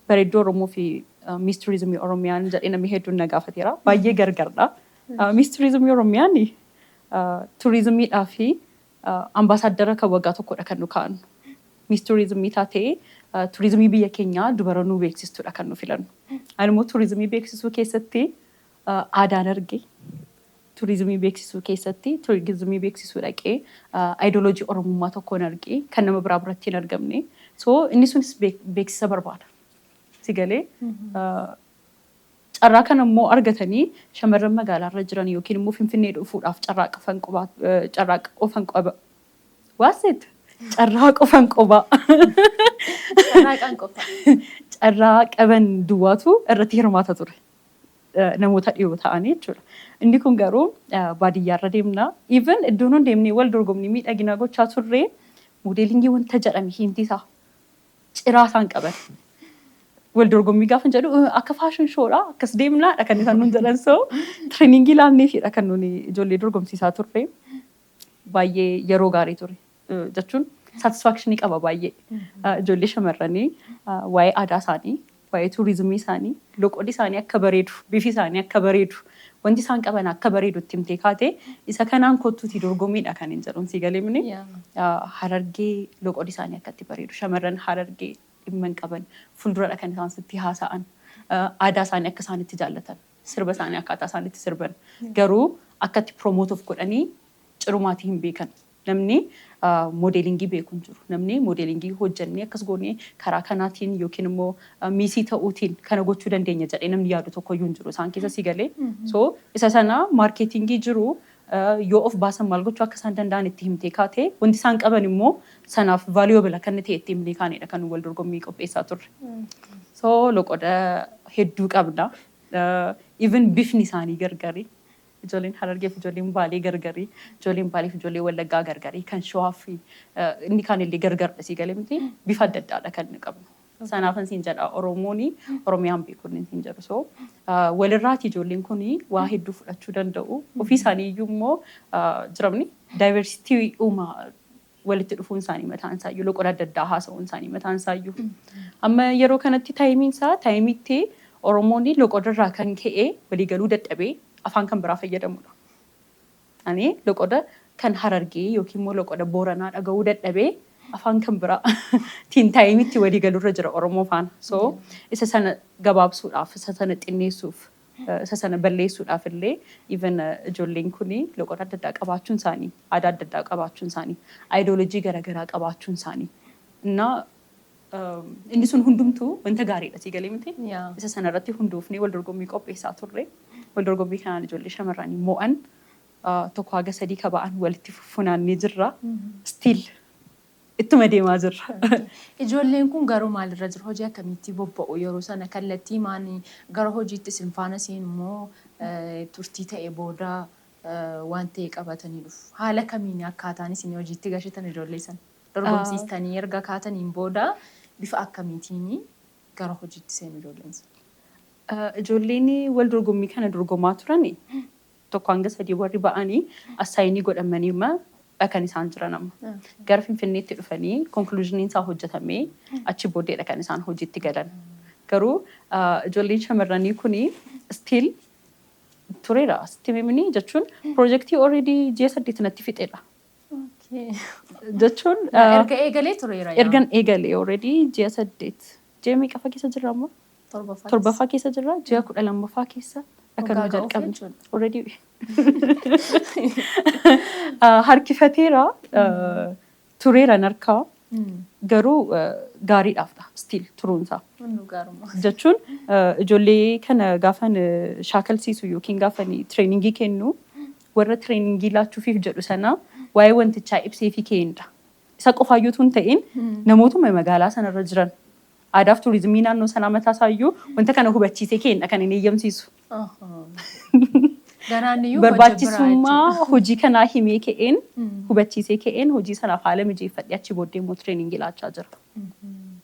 Bareedduu Oromoo fi Miss Turizimii Oromiyaan jedhee namni hedduun na gaafateera. Baay'ee gargardha. Miss Turizimii Oromiyaan turizimiidhaa fi ambaasaadara kan waggaa tokkodha kan nu kaa'annu. Miss Turizimii taatee turizimii biyya keenyaa dubara nuu beeksistudha kan nu filannu. Ani immoo turizimii beeksisuu keessatti aadaan arge. Turizimii beeksisuu keessatti turizimii beeksisuu dhaqee ideology Oromummaa tokkoon arge kan nama biraa biratti hin argamne. So inni sunis beeksisa barbaada. Si galee, carraa kana immoo argatanii shamarran magaalaarra jiran yookiin immoo Finfinnee dhufuudhaaf carraa qofan qobaa, carraa qofan qoba waaset, carraa qofan qobaa. Carraaqaan qofa. Carraa qaban duwwaatu irratti hirmaata ture. Namoota dhiyoo ta'anii jechuudha. Inni kun garuu baadiyyaarra deemna. Even iddoon nun deemnee wal dorgommii miidhaginaa gochaa turre modelingii wanta jedhame hiinti isaa ciraa isaan qaban. Wal dorgommii gaafa jedhu akka fashion showdha, akkas deemnaadha kan isaan nun jedhan. So trainingii laanneefidha kan nuni ijoollee dorgomsiisaa turre. Baay'ee yeroo gaarii ture jechuun satisfactionii qaba baay'ee. Ijoollee shamarranii waa'ee aadaa isaanii, waa'ee turizimii isaanii, loqodii isaanii akka bareedu, bifi isaanii akka bareedu, wanti isaan qaban akka bareedu itti himtee kaate isa kanaan kottuutii dorgomiidha kan hin jedhuun si galeemni. Harargee loqodii isaanii akka itti bareedu, shamarran Harargee dhimma hin qaban, fuulduradha kan isaan sitti haasa'an, aadaa isaanii akka isaan itti jaallatan, sirba isaanii akkaataa isaan itti sirban, garuu akka itti promote of godhanii cirumaatii hin beekan. Namni modelingii beeku hin jiru. Namni modelingii hojjennee akkas goonee karaa kanaatiin yookiin immoo missii ta'uutiin kana gochuu dandeenya jedhee namni yaadu tokkoyyuu hin jiru isaan keessa si galee. So isa sana marketingii jiru yoo of baasan maal gochuu akka isaan danda'an itti himtee kaatee wanti isaan qaban immoo sanaaf valuable akka inni ta'e itti himnee kaanedha kan wal dorgommii qopheessaa turre. So loqoda hedduu qabna. Even bifni isaanii gargari. Ijoolleen Harargee fi ijoolleen Baalee gargari. Ijoolleen Baalee fi ijoolleen Wallaggaa gargari. Kan Shawaa fi inni kaan illee gargardha si galee miti, bifa adda addaadha kan inni qabnu. Sanaafan siin jedha, Oromooni Oromiyaan beeku inni siin jedhu. So walirraati ijoolleen kun waa hedduu fudhachuu danda'u. Ofii isaanii iyyuu immoo jiramni diversity uumaa walitti dhufuun isaanii mataan isaayyuu, loqoda adda addaa haasa'uun isaanii mataan isaayyuu. Amma yeroo kanatti timeiin isaa timeitti Oromoonni loqodarraa kan ka'e waliigaluu dadhabee afaan kan biraa fayyadamudha. Ani loqoda kan Harargee yookiin immoo loqoda Booranaa dhaga'uu dadhabee afaan kan biraa tiin timeitti waliigalurra jira Oromoo faana. So isa sana gabaabsuudhaaf, isa sana xinneessuuf, isa sana balleessuudhaaf illee even ijoolleen kuni loqoda adda addaa qabaachuun isaanii, aadaa adda addaa qabaachuun isaanii, ideology garaagaraa qabaachuun isaanii. Innaa inni sun hundumtuu wanta gaariidha si galee miti. Isa sana irratti hundoofnee wal dorgommii qopheessaa turre. Wal dorgommii kanaan ijoollee shamarranii mo'an tokko haga sadii kaba'an walitti funaannee jirra. Still ittuma deemaa jirra. Ijoolleen kun garuu maalirra jiru? Hojii akkamiitti bobba'u yeroo sana? Kallattii maanii gara hojiitti isin faana seen immoo turtii ta'e booda waan ta'e qabatanii dhufu? Haala kamiin akkaataan isin hojiitti gashitan ijoollee sana? Dorgomsiistanii erga kaataniin booda bifa akkamiitiin gara hojiitti seenu ijoolleen sun? Ijoolleen wal dorgommii kana dorgomaa turan tokko hanga sadii warri ba'anii assignii godhamanii kan isaan jiran amma. Gara Finfinneetti dhufanii conclusioniin isaa hojjetamee achi booddeedha kan isaan hojiitti galan. Garuu ijoolleen shamarranii kuni still tureera. Sitti himini jechuun piroojeektii already ji'a 8 natti fixeedha. Jechuun Erga eegalee tureera. Ergan eegalee already ji'a 8. Ji'a meeqaffaa keessa jirra amma? Torbaffaa. Torbaffaa keessa jirra. Ji'a 12ffaa keessa akka nu Waggaa ga'uuf jalqabne. Jechuudha. Already harkifateera, tureera narkaa, garuu gaariidhaafdha still turuunsaa. Hunduu gaarummaa. Jechuun ijoollee kana gaafan shaakalsiisu yookiin gaafan trainingii kennu warra trainingii laachuufiif jedhu sana waa'ee wantichaa ibsee fi kennudha. Isa qofaayyuu hin ta'in namootuma magaalaa sanarra jiran Aadaaf turizimii naannoo sanaa mataa isaayyuu wanta kana hubachiisee kenna kan inni eeyyamsiisu. Garaan iyyuu hojii biraa. Barbaachisummaa hojii kanaa himee ka'een, hubachiisee ka'een, hojii sanaaf haala mijeeffadhee, achi booddee immoo trainingii laachaa jira.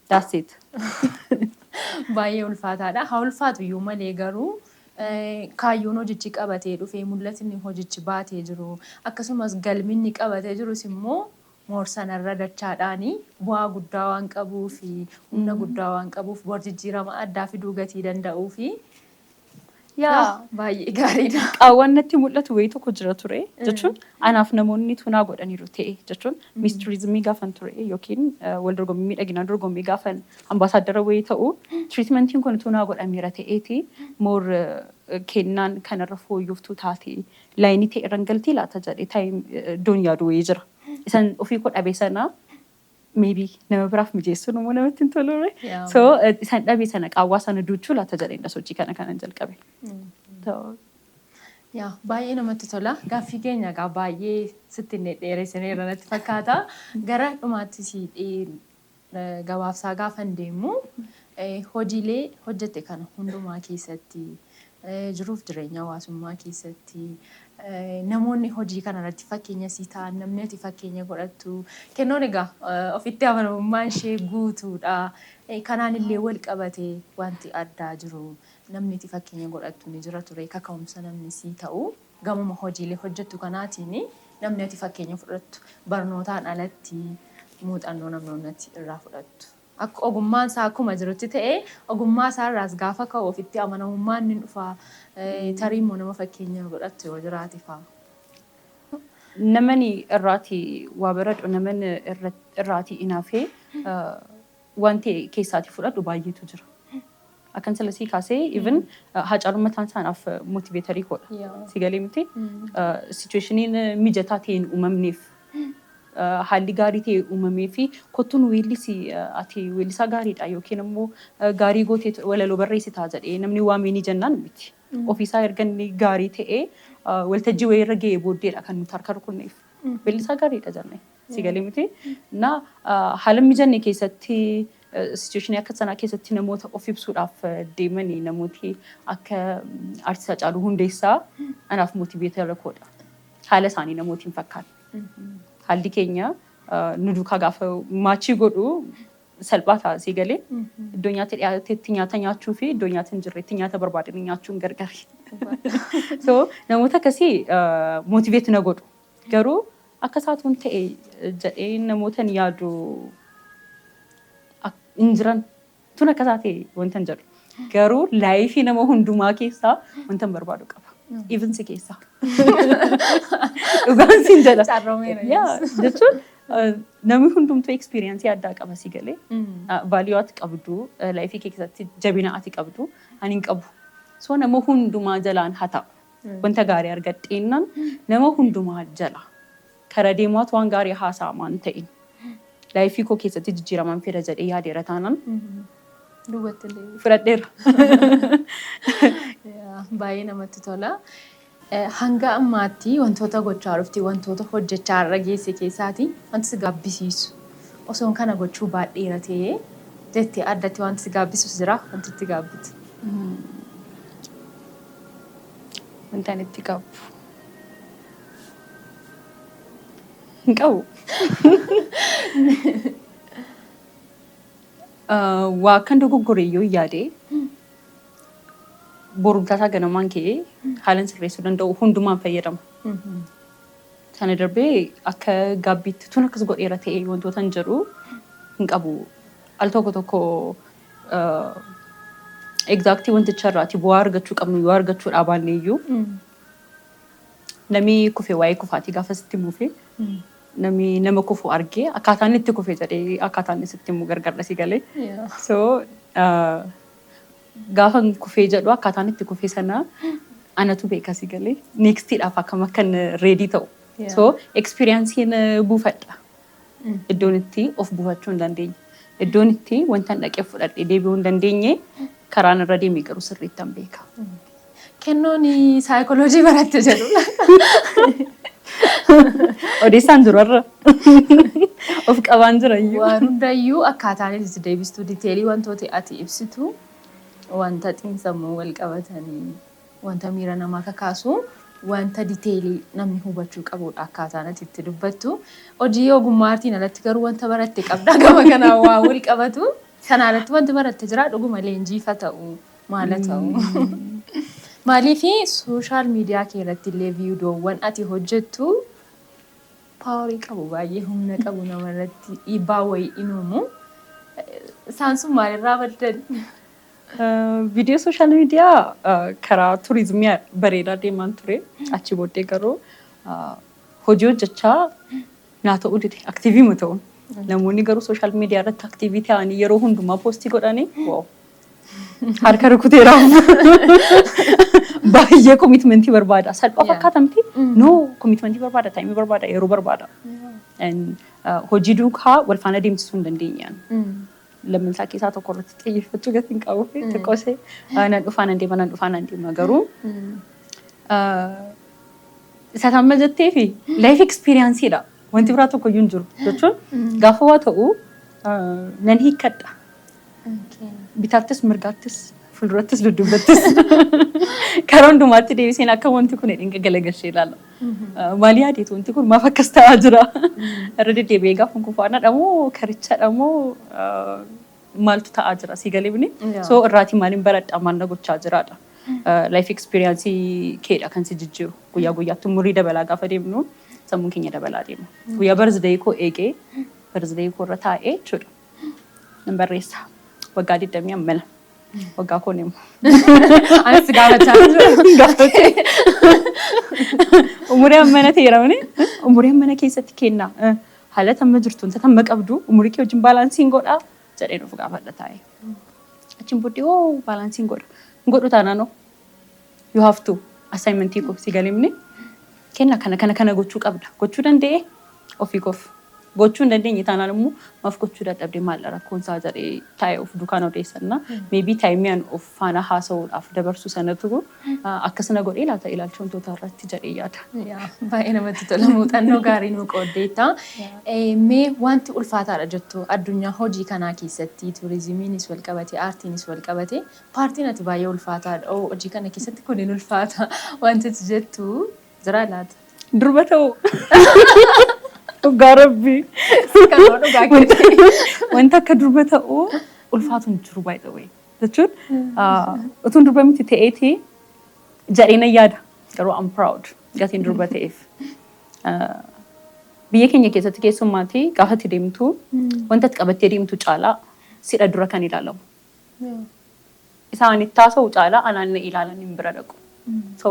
That's it. Baay'ee ulfaataadha. Haa ulfaatu iyyuu malee garuu kaayyoon hojichi qabatee dhufee, mul'atni hojichi baatee jiru, akkasumas galminni qabatee jirus immoo moorsanarra dachaadhaanii bu'aa guddaa waan qabuu fi humna guddaa waan qabuuf, bor jijjiirama addaa fiduu gatii danda'uu fi baay'ee gaariidha. Qaawwan natti mul'atu wayii tokko jira ture jechuun, anaaf namoonni tunaa godhaniiru ta'e jechuun, Miss Turizimii gaafan ture yookiin wal dorgommii miidhaginaa dorgommii gaafan ambaasaaddara wayii ta'u, treatmentiin kun tunaa godhameera ta'eeti more kennaan kanarra fooyyoftuu taate lineii ta'e irran galtii laata jedhee iddoon yaadu wayii jira. Isan ofii koo dhabe sana maybe nama biraaf mijeessuun immoo namatti hin tolure. So isaan dhabe sana, qaawwaa sana duuchuu laata jedheen sochii kana kanan jalqabe. Yaa, baay'ee namatti tola. Gaaffii keenya egaa baay'ee sitti hin dheeressineerra natti fakkaata. Gara dhumaatti si gabaabsaa gaafan deemu, hojiilee hojjette kana hundumaa keessatti, jiruuf jireenya hawaasummaa keessatti, namoonni hojii kana irratti fakkeenya sii ta'an, namni ati fakkeenya godhattu, kennoon egaa ofitti amanamummaan ishee guutuudha. Kanaan illee wal qabatee wanti addaa jiru, namni ati fakkeenya godhattu ni jira ture, kaka'umsa namni sii ta'u, gamuma hojiilee hojjettu kanaatiin namni ati fakkeenya fudhattu, barnootaan alatti muuxannoo namoonni ati irraa fudhattu. Akka ogummaan isaa akkuma jirutti ta'ee, ogummaa isaa irraas gaafa ka'u ofitti amanamummaan ni dhufa. Tarii immoo nama fakkeenya godhattu yoo jiraate fa'a. Namani irraati waa baradhu, namani irraati inaafee wanti keessaati fudhadhu baay'eetu jira. Akkan salasii kaasee, even Haacaaluu mataan isaanaaf motivatorii koodha. Si galee miti? Situationiin mijataa ta'een uumamneef, haalli gaarii ta'e uumamee fi kottuun weellisi, ati weellisaa gaariidha yookiin immoo gaarii gootee walaloo barreessitaa jedhee namni waamee ni jennaan miti. Ofiisaa erga inni gaarii ta'ee waltajjii wayii irra ga'ee booddeedha kan nuti harka rukunneef. Weellisaa gaariidha jennee. Si galee miti? Na haala mijanne keessatti, situationii akka sanaa keessatti namoota of ibsuudhaaf deemanii, namooti akka artist Haacaaluu Hundeessaa anaaf motivatora koodha. Haala isaanii namooti hin fakkaanne. Haalli keenya nu duukaa gaafa matchii godhu salphaa ta'a, si galee. Iddoo nyaata dhiyaatetti nyaata nyaachuu fi iddoo nyaata hin jirretti nyaata barbaadanii nyaachuun gargari. So namoota akkasii motivate na godhu. Garuu akka isaatuun ta'e jedhee namoota hin yaadu hin jiran. Tun akka isaa ta'e wanta hin jedhu. Garuu lifeii nama hundumaa keessaa wanta hin barbaadu qaba. Even si keessaa. Dhugaan siin jedha. Carroomeera. Yaa, jechuun namni hundumtuu experienceii addaa qaba, si galee. Value ati qabdu, lifeii kee keessatti jabina ati qabdu ani hin qabu. So nama hundumaa jalaan haa ta'u. Wanta gaarii argadheennaan nama hundumaa jala. Kara deemaatu waan gaarii haasa'amaa hin ta'in. Lifeii koo keessatti jijjiiraman fedha jedhee yaadeera taanaan Duubatti illee. fudhadheera. Baay'ee namatti tola. Hanga ammaatti wantoota gochaa dhufte, wantoota hojjechaa har'a geesse keessaati wanti si gaabbisiisu, osoon kana gochuu baadheera ta'ee jettee addatti wanti si gaabbisiisu jira, wanti itti gaabbitu? Wanta ani itti qabu hin qabu. Waa akkan dogoggore yoo yaade, borumtaa isaa ganamaan ka'ee haalan sirreessuu danda'u hundumaan fayyadama. Sana darbee akka gaabbiitti tun akkas godheera ta'e wantoota hin jedhu hin qabu. Al tokko tokko exactly wanticha irraati bu'aa argachuu qabnu yoo argachuu dhaabaanne iyyuu, namni kufe waa'ee kufaatii gaafa sitti himuufi namni nama kufu argee akkaataan inni itti kufe jedhee akkaataan inni sitti himu gargar si galee. So gaafa kufee jedhu akkaataan itti kufe sana anatu beeka, si galee, nextiidhaaf akkam akkan ready ta'u. So experienceiin buufadha. Iddoon itti of buufachuu hin dandeenye. Iddoon itti wanta hin dhaqee fudhadhee deebi'uu hin dandeenye, karaan irra deemee garuu sirriitti hin beeka. Kennoon saayikooloojii baratte jedhu. Odeessaan jiru har'a. Of qabaan jira iyyuu. Waan hundayyuu akkaataan itti deebistu, detail wantoota ati ibsitu, wanta xiinsammuu wal qabatanii, wanta miira namaa kakaasu, wanta detail namni hubachuu qabudha akkaataan ati itti dubbattu. Hojii ogummaa aartiin alatti garuu wanta baratte qabda gama kanaan waa wal qabatu. Sana alatti wanti baratte jira dhuguma leenjiifa ta'u maala ta'u? Maaliifi social media kee irratti illee viidiyoowwan ati hojjettu power qabu, baay'ee humna qabu, namarratti dhiibbaa wayii hin uumu. Isaan sun maalirraa maddan? Viidiyoo social media karaa turizimii bareedaa deemaan ture. Achi booddee garuu hojii hojjechaa naa ta'uu dide, active ma ta'uun. Namoonni garuu social media irratti active ta'anii yeroo hundumaa post godhanii, wow. Harka rukuteera. Baay'ee commitment barbaada. Salphaa fakkaata miti? No, commitment barbaada, time barbaada, yeroo barbaada. Hojii duukaa wal faana deemsisuu hin dandeenyaan. Lammansaa keessaa tokko irratti xiyyeeffachuu gatii hin qabu fi xiqqoo ishee nan dhufaa nan deema, nan dhufaa nan deema, garuu isa amma jettee fi life experience dha. Wanti biraa tokko iyyuu hin jiru jechuun gaafa waa ta'u nan hiikkadha. Bitaattis, mirgaattis, fuuldurattis, dudduubattis, karaa hundumaatti deebiseen akka wanti kun hin galagalchee ilaala. Maal yaadeetu wanti kun maaf akkas ta'aa jira? Irra deddeebi'ee gaafa kun faana moo karichadha moo maaltu ta'aa jira si galee bini? So irraatii maaliin baradha, maal na gochaa jiraadha. Life experience keedha kan si jijjiiru. Guyyaa guyyaatti umurii dabalaa gaafa deemnu sammuun keenya dabalaa deema. Guyyaa birthday koo eegee birthday koo irra taa'ee jechuudha. Nan barreessa. Waggaa 20 ammana. Waggaa koon immoo. Anis gaafachaa jira. Umurii ammana ta'eera mani. Umurii ammana keessatti kennaa. Haala tamma jirtu, wanta tamma qabdu, umurii kee wajjin balance godhaa jedhee nuuf gaafadha taa'ee. Achiin booddee hoo balance godha. Hin godhu taanaan hoo you have to assignment koo si galimni kenna kana kana kana gochuu qabda. Gochuu danda'ee ofii koof. Gochuu hin dandeenye taanaan immoo maaf gochuu dadhabde, maal rakkoon isaa jedhee taa'ee of duukaan odeessanna. Maybe time an of faana haasa'uudhaaf dabarsu sanatu akkasina godhee laata ilaalcha wantoota irratti jedhee yaada. Baay'ee namatti tola, muuxannoo gaarii nuu qooddeetta. Mee wanti ulfaataadha jettu addunyaa hojii kanaa keessatti, turizimiinis wal qabate, aartiinis wal qabate, paartiin ati baay'ee ulfaataadha. Oo, hojii kana keessatti kun hin ulfaata wanti ati jettu jira laata? Durba ta'uu. Dhugaa rabbii. Kanuma dhugaa keetii. Wanta akka durba ta'uu ulfaatu hin jiru, by the way. Jechuun utuun durba miti ta'eeti jedhee nan yaada. Garuu I'm proud gatiin durba ta'eef. Biyya keenya keessatti keessummaatti gaafa itti deemtu wanta itti qabattee deemtu caalaa sidha dura kan ilaalamu. Isaan itti haasa'u caalaa anaan na ilaalan hin bira dhaqu. So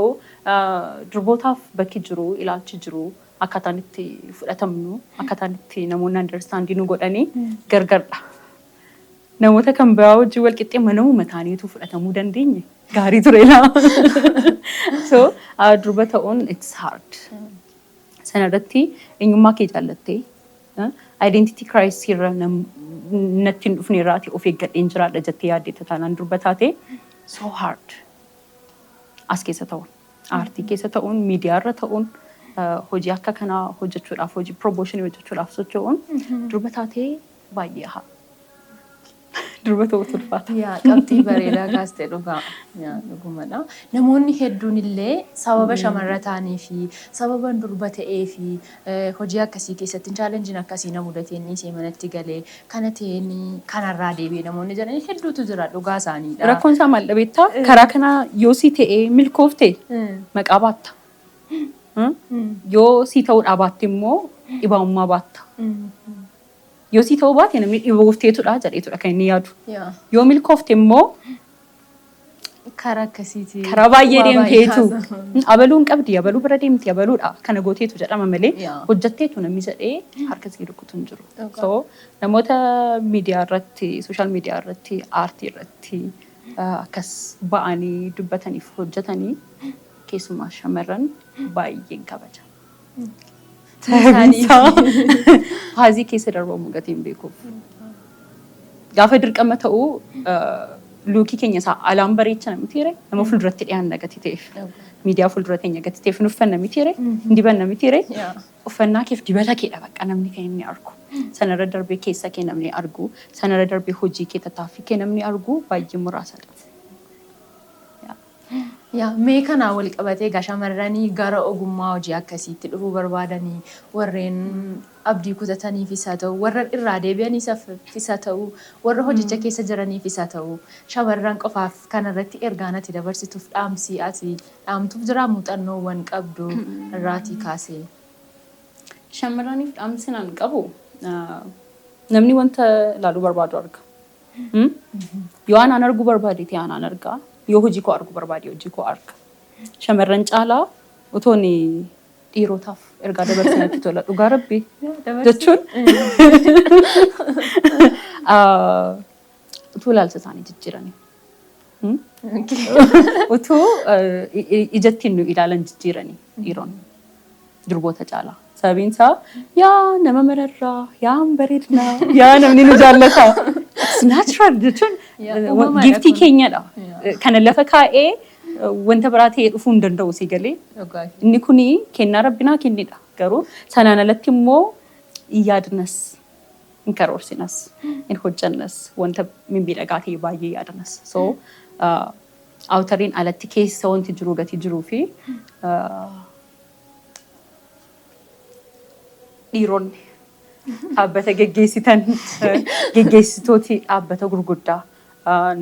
durbootaaf bakki jiru, ilaalchi jiru, akkaataan itti fudhatamnu, akkaataan itti namoonni understand nu godhanii gargardha. Namoota kan biraa wajjin wal qixxee manamuma ta'aniitu fudhatamuu dandeenye gaarii ture laa. So durba ta'uun it's hard. Sana irratti eenyummaa kee jaallattee identity crisis irra natti hin dhufne irraati of eeggadheen jiraadha jettee yaaddeetta taanaan, durba taate so hard. As keessa ta'uun, aartii keessa ta'uun, miidiyaa irra ta'uun, hojii akka kanaa hojjechuudhaaf, hojii promotion hojjechuudhaaf socho'uun durba taatee baay'ee haa. Durba ta'uutu ulfaata. Yaa, qabxii bareedaa kaastee dhugaa. Yaa, dhugumadha. Namoonni hedduun illee sababa shamarra ta'anii fi sababa durba ta'ee fi hojii akkasii keessatti challenge akkasii na mudatee inni manatti galee kana ta'een kanarraa deebi'ee namoonni jedhanii hedduutu jira, dhugaa isaaniidha. Rakkoon isaa maal dhabeettaa? Karaa kana yoo si ta'ee milkoofte maqaa baatta. Yoo si ta'uudhaa baatte immoo dhibaa'ummaa baatta. Yoo si ta'uu baate namni dhiboofteetudha jedheetudha kan inni yaadu. Yoo milkoofte immoo Karaa akkasiiti. Karaa baay'ee deemteetu abaluu hin qabdi, abaluu bira deemti, abaluudha kana gooteetu jedhama malee hojjetteetu namni jedhee harka sii rukutu hin jiru. So namoota miidiyaa irratti, social media irratti, aartii irratti akkas ba'anii dubbataniif hojjetanii, keessumaa shamarran, baay'een kabaja. Sababiin path keessa darbamu gatiin beekuuf. Gaafa dirqama ta'uu Look keenya isaa alaan bareechana mitiire, nama fuulduratti dhiyaanna gati ta'eef. Miidiyaa fuuldura teenya gati ta'eef hin uffanna mitiire, hin dibanna mitiire. Uffannaa keef dibata keedha bakka namni kan inni argu. Sanarra darbee keessa kee namni argu, sanarra darbee hojii kee, tattaaffii kee namni argu baay'ee muraasadha. Yaa, mee kanaa wal qabatee egaa shamarranii gara ogummaa hojii akkasiitti dhufuu barbaadanii, warreen abdii kutataniifis haa ta'u, warra irraa deebi'aniifis haa ta'u, warra hojicha keessa jiraniifis haa ta'u, shamarran qofaaf kanarratti ergaan ati dabarsituuf, dhaamsii ati dhaamtuuf jira muuxannoowwan qabdu irraatii kaasee? Shamarraniif dhaamsi naan qabu, namni wanta ilaaluu barbaadu arga. Yoo anaan arguu barbaade ta'e anaan argaa. Yoo hojii koo arguu barbaade hojii koo arga. Shamarran caalaa otoon dhiirotaaf ergaa dabarsanatti tola, dhugaa rabbi jechuun utuu ilaalcha isaanii jijjiiranii. Utuu ijattiin nu ilaalan jijjiiranii dhiironni durboota caalaa. Sababiin isaa yaa nama mararraa, yaa bareednaa, yaa namni nu jaallata. It's natural jechuun Uumamaadha giftii kun. keenyadha. Kana lafa kaa'ee wanta biraa ta'ee dhufuu hin danda'u si galee. Inni kuni kennaa rabbinaa kennidha. Garuu sanaan alatti immoo hin yaadnas, hin karoorsinas, hin hojjannas, wanta mimmiidhagaa ta'e baay'ee yaadnas. So outeriin alatti keessa wanti jiru gatii jiruu fi dhiironni dhaabbata geggeessitan, geggeessitooti dhaabbata gurguddaa,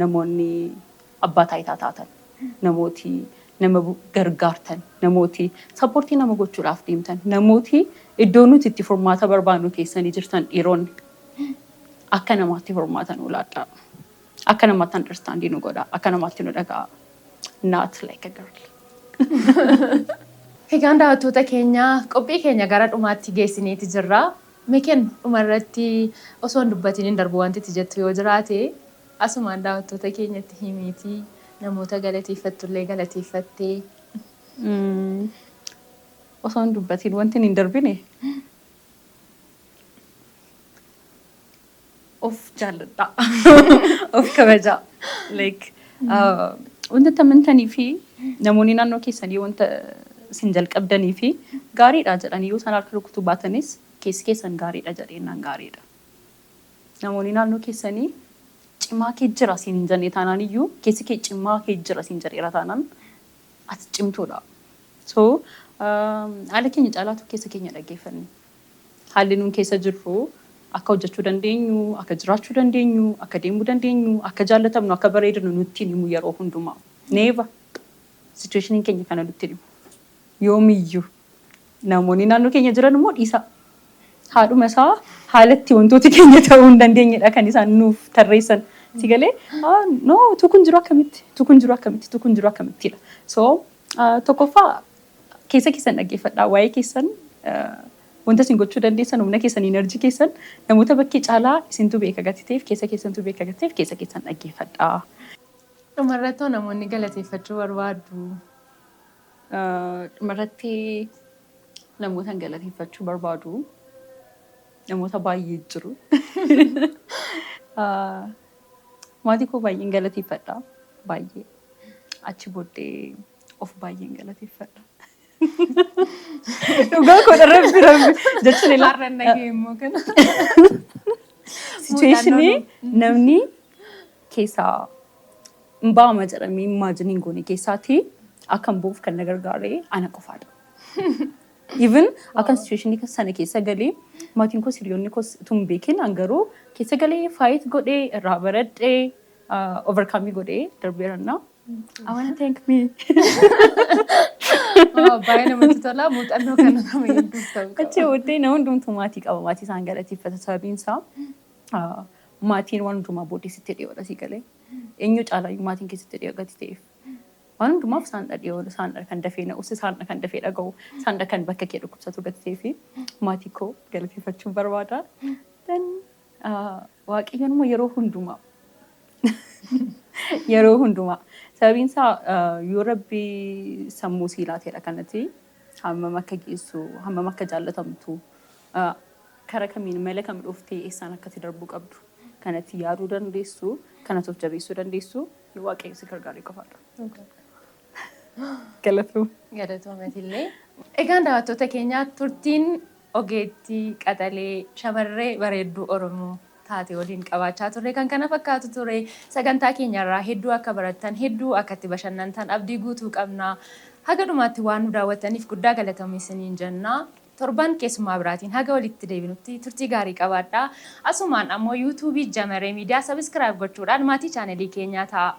namoonni abbaa taayitaa taatan, namooti nama gargaartan, namooti support nama gochuudhaaf deemtan, namooti iddoo nuti itti furmaata barbaannu teessanii jirtan, dhiironni akka namaatti furmaata nu laadhaa. Akka namaatti understand nu godha. Akka namaatti nu dhaga'a. Not like a girl. Egaan daawwattoota keenya, qophii keenya gara dhumaatti geessineeti jirra. Mee dhumarratti osoo hin dubbatiin hin darbu wanti itti jettu yoo jiraate, asumaan daawwattoota keenyatti himiitii, namoota galateeffattullee galateeffattee. Osoo hin dubbatiin wanti hin darbine, of jaalladhaa. Of kabajaa. Like wanta itti amantanii fi namoonni naannoo keessanii wanta isin jalqabdanii fi gaariidha jedhanii yoo isaan harka rukutuu baatanis, keessi keessan gaariidha jedheenaan gaariidha. Namoonni naannoo keessanii cimaa kee jira siin hin jenne taanaan iyyuu, keessi kee cimaa kee jira siin jedheera taanaan ati cimtuudha. So haala keenya caalaatu keessa keenya dhaggeeffanne. Haalli nuun keessa jirru akka hojjechuu dandeenyu, akka jiraachuu dandeenyu, akka deemuu dandeenyu, akka jaallatamnu, akka bareednu nutti himu yeroo hundumaa. Never. Situationiin keenya kana nutti himu. Yoomiyyuu. Namoonni naannoo keenya jiran immoo dhiisa. Haadhuma isaa haalatti wantooti keenya ta'uu hin dandeenyedha kan isaan nuuf tarreessan. Si galee, no, tu kun jiru akkamitti, tu kun jiru akkamitti, tu kun jiru akkamittidha. So tokkoffaa keessa keessan dhaggeeffadhaa, waa'ee keessan, wanta isin gochuu dandeessan, humna keessan, energy keessan namoota bakkee caalaa isintu beeka gati ta'eef, keessa keessantu beeka gati ta'eef, keessa keessan dhaggeeffadhaa. Dhumarrattoo namoonni galateeffachuu barbaaddu? Dhumarratti namoota galateeffachuu barbaadu namoota baay'ee jiru. Maatii koo baay'een galateeffadha. Baay'ee. Achi booddee of baay'een galateeffadha. Dhugaa koo, rabbi rabbi jechuun ilaa Har'a nagee immoo kana. Situationii namni keessaa hin baama jedhamee imagine hin goone keessaatii akka hin bu'uuf kan na gargaare ana qofaadha. Even akka situationii sana keessa galee maatiin koos hiriyoonni koos utuu hin beekin, an garuu keessa galee fight godhee irraa baradhee overcome godhee darbeeranna. I wanna thank me. Baay'ee namatti tola. Muuxannoo kana nama hedduuf ta'u qaba. Achi booddee nama hundumtuu maatii qaba. Maatii isaan galateeffata. Sababiin isaa maatiin waan hundumaa booddee sitti dhiyoodha si galee. Eenyu caalaayyuu maatiin keessatti dhiyoo gati ta'eef. Waan hundumaaf isaandha dhiyoo, isaandha kan dafee na'us, isaandha kan dafee dhaga'u, isaandha kan bakka kee dhukkubsatu gati ta'ee fi maatii koo galateeffachuun barbaada. Then Waaqayyoon immoo yeroo hundumaa, yeroo hundumaa, sababiin isaa yoo rabbi sammuu sii laateedha kanatti hammam akka geessu, hammam akka jaallatamtu, kara kamiin mala kam dhuftee eessaan akkatti darbuu qabdu Kanatti yaaduu dandeessu, kanatti of jabeessuu dandeessu, yoo Waaqayyo si gargaaree qofaadha. Galatoom. Galatoomatillee. Egaan daawwattoota keenyaa, turtiin ogeettii qaxalee shamarree bareedduu Oromoo taate waliin qabaachaa turre kan kana fakkaatu ture. Sagantaa keenyarraa hedduu akka barattan, hedduu akka itti bashannantan abdii guutuu qabna. Haga dhumaatti waan nu daawwattaniif guddaa galatoomaa isiniin jenna. Torban keessummaa biraatiin haga walitti deebinutti turtii gaarii qabaadhaa. Asumaan ammoo YouTubeii Jamaree Miidiyaa subscribe gochuudhaan maatii chaanelii keenyaa ta'a.